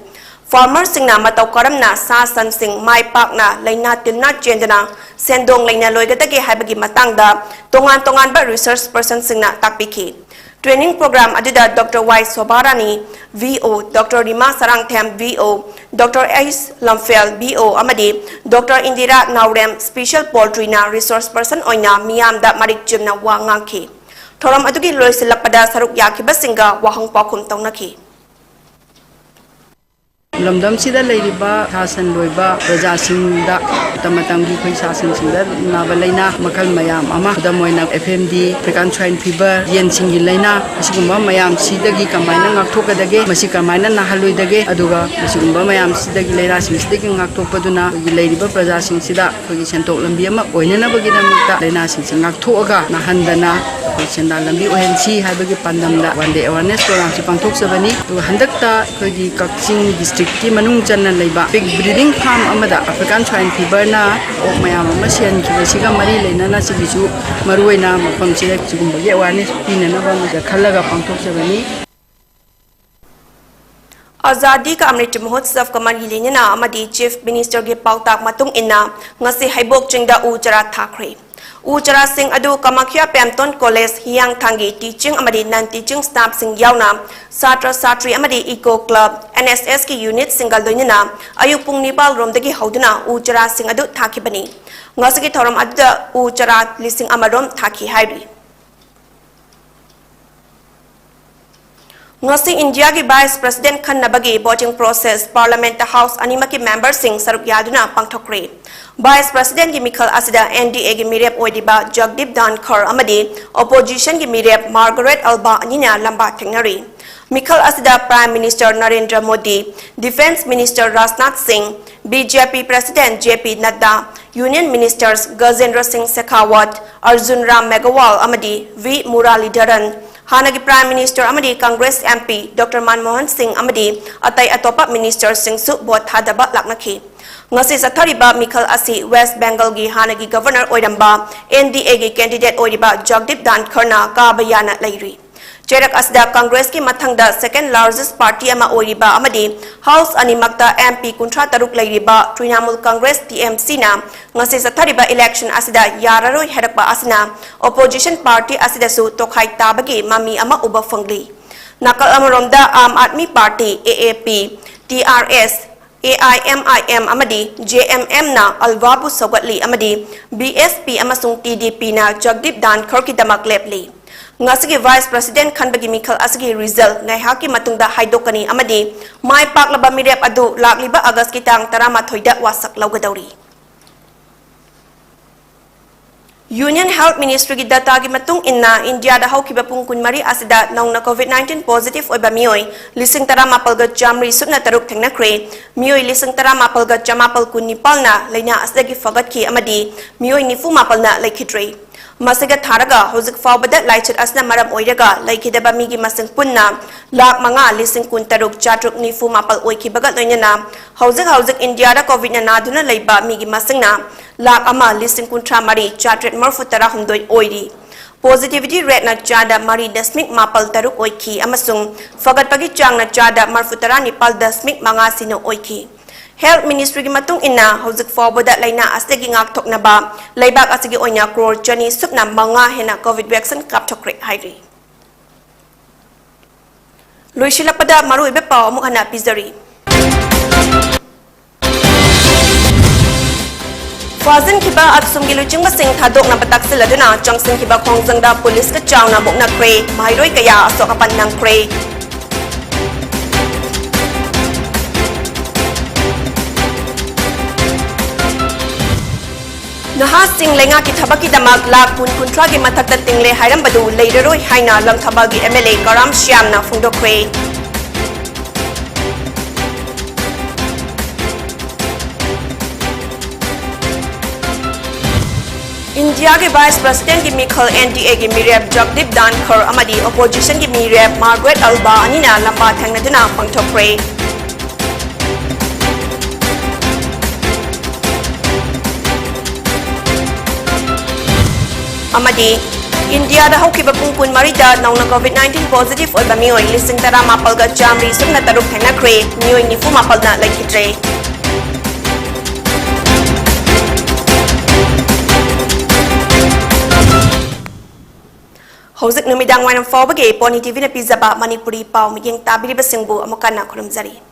Farmer ꯁꯤꯡꯅ ꯃꯇꯧ ꯀꯔꯝꯅ ꯁꯥ ꯁꯟꯁꯤꯡ ꯃꯥꯏ ꯄꯥꯛꯅ ꯂꯥꯏꯅꯥ ꯇꯤꯟꯅꯥ ꯆꯦꯟꯗꯅ ꯁꯦꯟꯗꯣꯡ ꯂꯩꯅ ꯂꯣꯏꯒꯗꯒꯦ ꯍꯥꯏꯕꯒꯤ ꯃꯇꯥꯡꯗ ꯇꯣꯉꯥꯟ ꯇꯣꯉꯥꯟꯕ research person ꯁꯤꯡꯅ ꯇꯥꯛꯄꯤꯈꯤ꯫ Training program ꯑꯗꯨꯗ Doctor Y Sobharani, V O, Doctor Rima Sarangthem, V O, Doctor H Lamphel, V O, ꯑꯃꯗꯤ Doctor Indira Naorem, Special Poultryꯅ resource person ꯑꯣꯏꯅ ꯃꯤꯌꯥꯝꯗ ꯃꯔꯤꯛ ꯆꯨꯝꯅ ꯋꯥ ꯉꯥꯡꯈꯤ꯫ ꯊꯧꯔꯝ ꯑꯗꯨꯒꯤ ꯂꯣꯏꯁꯤꯜꯂꯛꯄꯗ ꯁꯔꯨꯛ ꯌꯥꯈꯤꯕꯁꯤꯡꯒ ꯋꯥꯍꯪ ꯄꯥꯎꯈꯨꯝ ꯇꯧꯅꯈꯤ꯫ ꯂꯝꯗꯝꯁꯤꯗ ꯂꯩꯔꯤꯕ ꯁꯥ ꯁꯟ ꯂꯣꯏꯕ ꯄ꯭ꯔꯖꯥꯁꯤꯡꯗ ꯃꯇꯝ ꯃꯇꯝꯒꯤ ꯑꯩꯈꯣꯏ ꯁꯥꯁꯤꯡꯁꯤꯡꯗ ꯅꯥꯕ ꯂꯥꯏꯅꯥ ꯃꯈꯜ ꯃꯌꯥꯝ ꯑꯃ, ꯈꯨꯗꯝ ꯑꯣꯏꯅ F M D, African Swine Fever, ꯌꯦꯟꯁꯤꯡꯒꯤ ꯂꯥꯏꯅꯥ, ꯑꯁꯤꯒꯨꯝꯕ ꯃꯌꯥꯝꯁꯤꯗꯒꯤ ꯀꯃꯥꯏꯅ ꯉꯥꯛꯊꯣꯛꯀꯗꯒꯦ, ꯃꯁꯤ ꯀꯃꯥꯏꯅ ꯅꯥꯍꯜꯂꯣꯏꯗꯒꯦ, ꯑꯗꯨꯒ ꯃꯁꯤꯒꯨꯝꯕ ꯃꯌꯥꯝꯁꯤꯗꯒꯤ, ꯂꯥꯏꯅꯥꯁꯤꯡꯁꯤꯗꯒꯤ ꯉꯥꯛꯊꯣꯛꯄꯗꯨꯅ ꯑꯩꯈꯣꯏꯒꯤ ꯂꯩꯔꯤꯕ ꯄ꯭ꯔꯖꯥꯁꯤꯡꯁꯤꯗ ꯑꯩꯈꯣꯏꯒꯤ ꯁꯦꯟꯊꯣꯛ ꯂꯝꯕꯤ ꯑꯃ ꯑꯣꯏꯅꯅꯕꯒꯤꯗꯃꯛꯇ ꯂꯥꯏꯅꯥꯁꯤꯡꯁꯤ ꯉꯥꯛꯊꯣꯛꯑꯒ ꯅꯥꯍꯟꯗꯅ ꯑꯩꯈꯣꯏ ꯁꯦꯟꯗꯥꯟ ꯂꯝꯕꯤ ꯑꯣꯏꯍꯟꯁꯤ ꯍꯥꯏꯕꯒꯤ ꯄꯥꯟꯗꯝꯗ One Day Awareness Programꯁꯤ ꯄꯥꯡꯊꯣꯛꯆꯕꯅꯤ꯫ ꯑꯗꯨꯒ ꯍꯟꯗꯛꯇ ꯑꯩꯈꯣꯏꯒꯤ ꯀꯛꯆꯤꯡ districtꯀꯤ ꯃꯅꯨꯡ ꯆꯟꯅ ꯂꯩꯕ pig breeding farm ꯑꯃꯗ African Swine Feverꯅ ꯑꯣꯛ ꯃꯌꯥꯝ ꯑꯃ ꯁꯤꯍꯟꯈꯤꯕꯁꯤꯒ ꯃꯔꯤ ꯂꯩꯅꯅ ꯁꯤꯒꯤꯁꯨ ꯃꯔꯨꯑꯣꯏꯅ ꯃꯐꯝꯁꯤꯗ ꯁꯤꯒꯨꯝꯕꯒꯤ awareness ꯄꯤꯅꯅꯕ ꯑꯃꯗ ꯈꯜꯂꯒ ꯄꯥꯡꯊꯣꯛꯆꯕꯅꯤ꯫ ꯑꯖꯥꯗꯤ ꯀꯥ ꯑꯃ꯭ꯔꯤꯠ ꯃꯍꯣꯠꯁꯕꯀ ꯃꯔꯤ ꯂꯩꯅꯅ ꯑꯃꯗꯤ Chief Ministerꯒꯤ ꯄꯥꯎꯇꯥꯛ ꯃꯇꯨꯡ ꯏꯟꯅ ꯉꯁꯤ ꯍꯩꯕꯣꯛ ꯆꯤꯡꯗ ꯎ ꯆꯥꯔꯥ ꯊꯥꯈ꯭ꯔꯦ꯫ ꯎ ꯆꯥꯔꯥꯁꯤꯡ ꯑꯗꯨ ꯀꯃꯥꯈ꯭ꯌꯥ ꯄꯦꯝꯇꯣꯟ ꯀꯣꯂꯦꯖ, ꯍꯤꯌꯥꯡꯊꯥꯡꯒꯤ teaching ꯑꯃꯗꯤ non teaching staffꯁꯤꯡ ꯌꯥꯎꯅ ꯁꯥꯇ꯭ꯔ ꯁꯥꯇ꯭ꯔꯤ ꯑꯃꯗꯤ Eco Club, N S Sꯀꯤ unitꯁꯤꯡꯒ ꯂꯣꯏꯅꯅ ꯑꯌꯨꯛ ꯄꯨꯡ ꯅꯤꯄꯥꯜ ꯔꯣꯝꯗꯒꯤ ꯍꯧꯗꯨꯅ ꯎ ꯆꯥꯔꯥꯁꯤꯡ ꯑꯗꯨ ꯊꯥꯈꯤꯕꯅꯤ꯫ ꯉꯁꯤꯒꯤ ꯊꯧꯔꯝ ꯑꯗꯨꯗ ꯎ ꯆꯥꯔꯥ ꯂꯤꯁꯤꯡ ꯑꯃ ꯔꯣꯝ ꯊꯥꯈꯤ ꯍꯥꯏꯔꯤ꯫ ꯉꯁꯤ ꯏꯟꯗꯤꯌꯥꯒꯤ Vice President ꯈꯟꯅꯕꯒꯤ voting process Parliament House ꯑꯅꯤꯃꯛꯀꯤ memberꯁꯤꯡ ꯁꯔꯨꯛ ꯌꯥꯗꯨꯅ ꯄꯥꯡꯊꯣꯛꯈ꯭ꯔꯦ꯫ Vice Presidentꯀꯤ ꯃꯤꯈꯜ ꯑꯁꯤꯗ N D Aꯒꯤ ꯃꯤꯔꯦꯞ ꯑꯣꯏꯔꯤꯕ ꯖꯒꯗꯤꯞ ꯙꯟꯈꯔ ꯑꯃꯗꯤ oppositionꯒꯤ ꯃꯤꯔꯦꯞ ꯃꯥꯔꯒꯔꯦꯠ ꯑꯜꯕꯥ ꯑꯅꯤꯅ ꯂꯝꯕꯥ ꯊꯦꯡꯅꯔꯤ꯫ ꯃꯤꯈꯜ ꯑꯁꯤꯗ Prime Minister Narendra Modi, Defence Minister Rajnath ꯁꯤꯡ, B J P President J P ꯅꯗ꯭ꯗꯥ, Union Ministers ꯒꯖꯦꯟꯗ꯭ꯔ ꯁꯤꯡ ꯁꯦꯈꯥꯋꯠ, ꯑꯔꯖꯨꯟ ꯔꯥꯝ ꯃꯦꯘꯋꯥꯜ ꯑꯃꯗꯤ V ꯃꯨꯔꯥꯂꯤꯙꯔꯟ, ꯍꯥꯟꯅꯒꯤ Prime Minister ꯑꯃꯗꯤ Congress M P Doctor Manmohan ꯁꯤꯡ ꯑꯃꯗꯤ ꯑꯇꯩ ꯑꯇꯣꯞꯄ ministerꯁꯤꯡꯁꯨ vote ꯊꯥꯗꯕ ꯂꯥꯛꯅꯈꯤ꯫ ꯉꯁꯤ ꯆꯠꯊꯔꯤꯕ ꯃꯤꯈꯜ ꯑꯁꯤ West Bengalꯒꯤ ꯍꯥꯟꯅꯒꯤ Governor ꯑꯣꯏꯔꯝꯕ N D Aꯒꯤ candidate ꯑꯣꯏꯔꯤꯕ ꯖꯒꯗꯤꯞ ꯙꯟꯈꯔꯅ ꯀꯥꯕ ꯌꯥꯅ ꯂꯩꯔꯤ꯫ ꯆꯩꯔꯛ ꯑꯁꯤꯗ ꯀꯪꯒ꯭ꯔꯦꯁꯀꯤ ꯃꯊꯪꯗ second largest party ꯑꯃ ꯑꯣꯏꯔꯤꯕ ꯑꯃꯗꯤ House ꯑꯅꯤꯃꯛꯇ M P ꯀꯨꯟꯊ꯭ꯔꯥ ꯇꯔꯨꯛ ꯂꯩꯔꯤꯕ Trinamool Congress, T M C ꯅ ꯉꯁꯤ ꯆꯠꯊꯔꯤꯕ election ꯑꯁꯤꯗ ꯌꯥꯔꯔꯣꯏ ꯍꯥꯏꯔꯛꯄ ꯑꯁꯤꯅ opposition party ꯑꯁꯤꯗꯁꯨ ꯇꯣꯈꯥꯏ ꯇꯥꯕꯒꯤ ꯃꯃꯤ ꯑꯃ ꯎꯕ ꯐꯪꯂꯤ꯫ ꯅꯥꯀꯜ ꯑꯃꯔꯣꯝꯗ Aam Aadmi Party, A A P, T R S, A I M I M ꯑꯃꯗꯤ J M M ꯅ ꯑꯜꯋꯥꯕꯨ ꯁꯧꯒꯠꯂꯤ ꯑꯃꯗꯤ B S P ꯑꯃꯁꯨꯡ T D P ꯅ ꯖꯒꯗꯤꯞ ꯙꯥꯟꯈꯔꯒꯤꯗꯃꯛ ꯂꯦꯞꯂꯤ꯫ ꯉꯁꯤꯒꯤ Vice President ꯈꯟꯕꯒꯤ ꯃꯤꯈꯜ ꯑꯁꯤꯒꯤ result ꯉꯥꯏꯍꯥꯛꯀꯤ ꯃꯇꯨꯡꯗ ꯍꯥꯏꯗꯣꯛꯀꯅꯤ ꯑꯃꯗꯤ ꯃꯥꯏ ꯄꯥꯛꯂꯕ ꯃꯤꯔꯦꯞ ꯑꯗꯨ ꯂꯥꯛꯂꯤꯕ ꯑꯥꯒꯁꯀꯤ ꯇꯥꯡ ꯇꯔꯥꯃꯥꯊꯣꯏꯗ ꯋꯥꯁꯛ ꯂꯧꯒꯗꯧꯔꯤ꯫ Union Health Ministry ꯒꯤ data ꯒꯤ ꯃꯇꯨꯡ ꯏꯟꯅ, ꯏꯟꯗꯤꯌꯥꯗ ꯍꯧꯈꯤꯕ ꯄꯨꯡ ꯀꯨꯟꯃꯔꯤ ꯑꯁꯤꯗ ꯅꯧꯅ COVID nineteen positive ꯑꯣꯏꯕ ꯃꯤꯑꯣꯏ ꯂꯤꯁꯤꯡ ꯇꯔꯥꯃꯥꯄꯜꯒ ꯆꯥꯃꯔꯤ ꯁꯨꯞꯅ ꯇꯔꯨꯛ ꯊꯦꯡꯅꯈ꯭ꯔꯦ꯫ ꯃꯤꯑꯣꯏ ꯂꯤꯁꯤꯡ ꯇꯔꯥꯃꯥꯄꯜꯒ ꯆꯥꯃꯥꯄꯜ ꯀꯨꯟꯅꯤꯄꯥꯜꯅ ꯂꯥꯏꯅꯥ ꯑꯁꯤꯗꯒꯤ ꯐꯒꯠꯈꯤ ꯑꯃꯗꯤ ꯃꯤꯑꯣꯏ ꯅꯤꯐꯨ ꯃꯥꯄꯜꯅ ꯂꯩꯈꯤꯗ꯭ꯔꯦ꯫ ꯃꯁꯤꯒ ꯊꯥꯔꯒ ꯍꯧꯖꯤꯛ ꯐꯥꯎꯕꯗ ꯂꯥꯏꯆꯠ ꯑꯁꯤꯅ ꯃꯔꯝ ꯑꯣꯏꯔꯒ ꯂꯩꯈꯤꯗꯕ ꯃꯤꯒꯤ ꯃꯁꯤꯡ ꯄꯨꯟꯅ ꯂꯥꯈ ꯃꯉꯥ ꯂꯤꯁꯤꯡ ꯀꯨꯟꯇꯔꯨꯛ ꯆꯥꯇ꯭ꯔꯨꯛ ꯅꯤꯐꯨ ꯃꯥꯄꯜ ꯑꯣꯏꯈꯤꯕꯒ ꯂꯣꯏꯅꯅ ꯍꯧꯖꯤꯛ ꯍꯧꯖꯤꯛ ꯏꯟꯗꯤꯌꯥꯗ COVID ꯅ ꯅꯥꯗꯨꯅ ꯂꯩꯕ ꯃꯤꯒꯤ ꯃꯁꯤꯡꯅ ꯂꯥꯈ ꯑꯃ ꯂꯤꯁꯤꯡ ꯀꯨꯟꯊ꯭ꯔꯥ ꯃꯔꯤ ꯆꯥꯇ꯭ꯔꯦꯠ ꯃꯔꯤꯐꯨ ꯇꯔꯥ ꯍꯨꯝꯗꯣꯏ ꯑꯣꯏꯔꯤ꯫ Positivity rate ꯅ ꯆꯥꯗ ꯃꯔꯤ ꯗꯁꯃꯤꯛ ꯃꯥꯄꯜ ꯇꯔꯨꯛ ꯑꯣꯏꯈꯤ ꯑꯃꯁꯨꯡ ꯐꯒꯠꯄꯒꯤ ꯆꯥꯡꯅ ꯆꯥꯗ ꯃꯔꯤꯐꯨ ꯇꯔꯥ ꯅꯤꯄꯥꯜ ꯗꯁꯃꯤꯛ ꯃꯉꯥ ꯁꯤꯅꯣ ꯑꯣꯏꯈꯤ꯫ Health Ministry ꯒꯤ ꯃꯇꯨꯡ ꯏꯟꯅ, ꯍꯧꯖꯤꯛ ꯐꯥꯎꯕꯗ ꯂꯥꯏꯅꯥ ꯑꯁꯤꯗꯒꯤ ꯉꯥꯛꯊꯣꯛꯅꯕ ꯂꯩꯕꯥꯛ ꯑꯁꯤꯒꯤ ꯑꯣꯏꯅ ꯀ꯭ꯔꯣꯔ ꯆꯅꯤ ꯁꯨꯞꯅ ꯃꯉꯥ ꯍꯦꯟꯅ COVID vaccine ꯀꯥꯞꯊꯣꯛꯈ꯭ꯔꯦ ꯍꯥꯏꯔꯤ꯫ ꯂꯣꯏꯁꯤꯜꯂꯛꯄꯗ ꯃꯔꯨꯑꯣꯏꯕ ꯄꯥꯎ ꯑꯃꯨꯛ ꯍꯟꯅ ꯄꯤꯖꯔꯤ꯫ ꯐꯥꯖꯤꯟꯈꯤꯕ ꯑꯛꯁꯨꯝꯒꯤ ꯂꯨꯆꯤꯡꯕꯁꯤꯡ ꯊꯥꯗꯣꯛꯅꯕ ꯇꯛꯁꯤꯜꯂꯗꯨꯅ ꯆꯪꯁꯤꯟꯈꯤꯕ ꯈꯣꯡꯖꯪꯗ ꯄꯨꯂꯤꯁꯀ ꯆꯥꯎꯅ ꯃꯨꯛꯅꯈ꯭ꯔꯦ, ꯃꯍꯩꯔꯣꯏ ꯀꯌꯥ ꯑꯁꯣꯛ ꯑꯄꯟ ꯅꯪꯈ꯭ꯔꯦ꯫ ꯅꯍꯥꯁꯤꯡ ꯂꯩꯉꯥꯛꯀꯤ ꯊꯕꯛꯀꯤꯗꯃꯛ ꯂꯥꯈ ꯀꯨꯟ ꯀꯨꯟꯊ꯭ꯔꯥꯒꯤ ꯃꯊꯛꯇ ꯇꯤꯡꯂꯦ ꯍꯥꯏꯔꯝꯕꯗꯨ ꯂꯩꯔꯔꯣꯏ ꯍꯥꯏꯅ ꯂꯪꯊꯕꯥꯜꯒꯤ M L A ꯀꯔꯥꯝ ꯁ꯭ꯌꯥꯝꯅ ꯐꯣꯡꯗꯣꯛꯈ꯭ꯔꯦ꯫ ꯏꯟꯗꯤꯌꯥꯒꯤ Vice President ꯀꯤ ꯃꯤꯈꯜ N D A ꯒꯤ ꯃꯤꯔꯦꯞ ꯖꯒꯗꯤꯞ ꯙꯥꯟꯈꯔ ꯑꯃꯗꯤ opposition ꯒꯤ ꯃꯤꯔꯦꯞ ꯃꯥꯔꯒꯔꯦꯠ ꯑꯜꯕꯥ ꯑꯅꯤꯅ ꯂꯝꯕꯥ ꯊꯦꯡꯅꯗꯨꯅ ꯄꯥꯡꯊꯣꯛꯈ꯭ꯔꯦ꯫ ꯑꯃꯗꯤ ꯏꯟꯗꯤꯌꯥꯗ ꯍꯧꯈꯤꯕ ꯄꯨꯡ ꯀꯨꯟꯃꯔꯤꯗ ꯅꯧꯅ COVID nineteen positive ꯑꯣꯏꯕ ꯃꯤꯑꯣꯏ ꯂꯤꯁꯤꯡ ꯇꯔꯥ ꯃꯥꯄꯜꯒ ꯆꯥꯃꯔꯤ ꯁꯨꯞꯅ ꯇꯔꯨꯛ ꯊꯦꯡꯅꯈ꯭ꯔꯦ, ꯃꯤꯑꯣꯏ ꯅꯤꯐꯨ ꯃꯥꯄꯜꯅ ꯂꯩꯈꯤꯗ꯭ꯔꯦ꯫ ꯍꯧꯖꯤꯛ ꯅꯨꯃꯤꯗꯥꯡ ꯋꯥꯏꯔꯝ ꯐꯥꯎꯕꯒꯤ ꯄꯣꯅꯤ ꯇꯤꯚꯤꯅ ꯄꯤꯖꯕ ꯃꯅꯤꯄꯨꯔꯤ ꯄꯥꯎ ꯃꯤꯠꯌꯦꯡ ꯇꯥꯕꯤꯔꯤꯕꯁꯤꯡꯕꯨ ꯑꯃꯨꯛ ꯍꯟꯅ ꯈꯨꯔꯨꯝꯖꯔꯤ꯫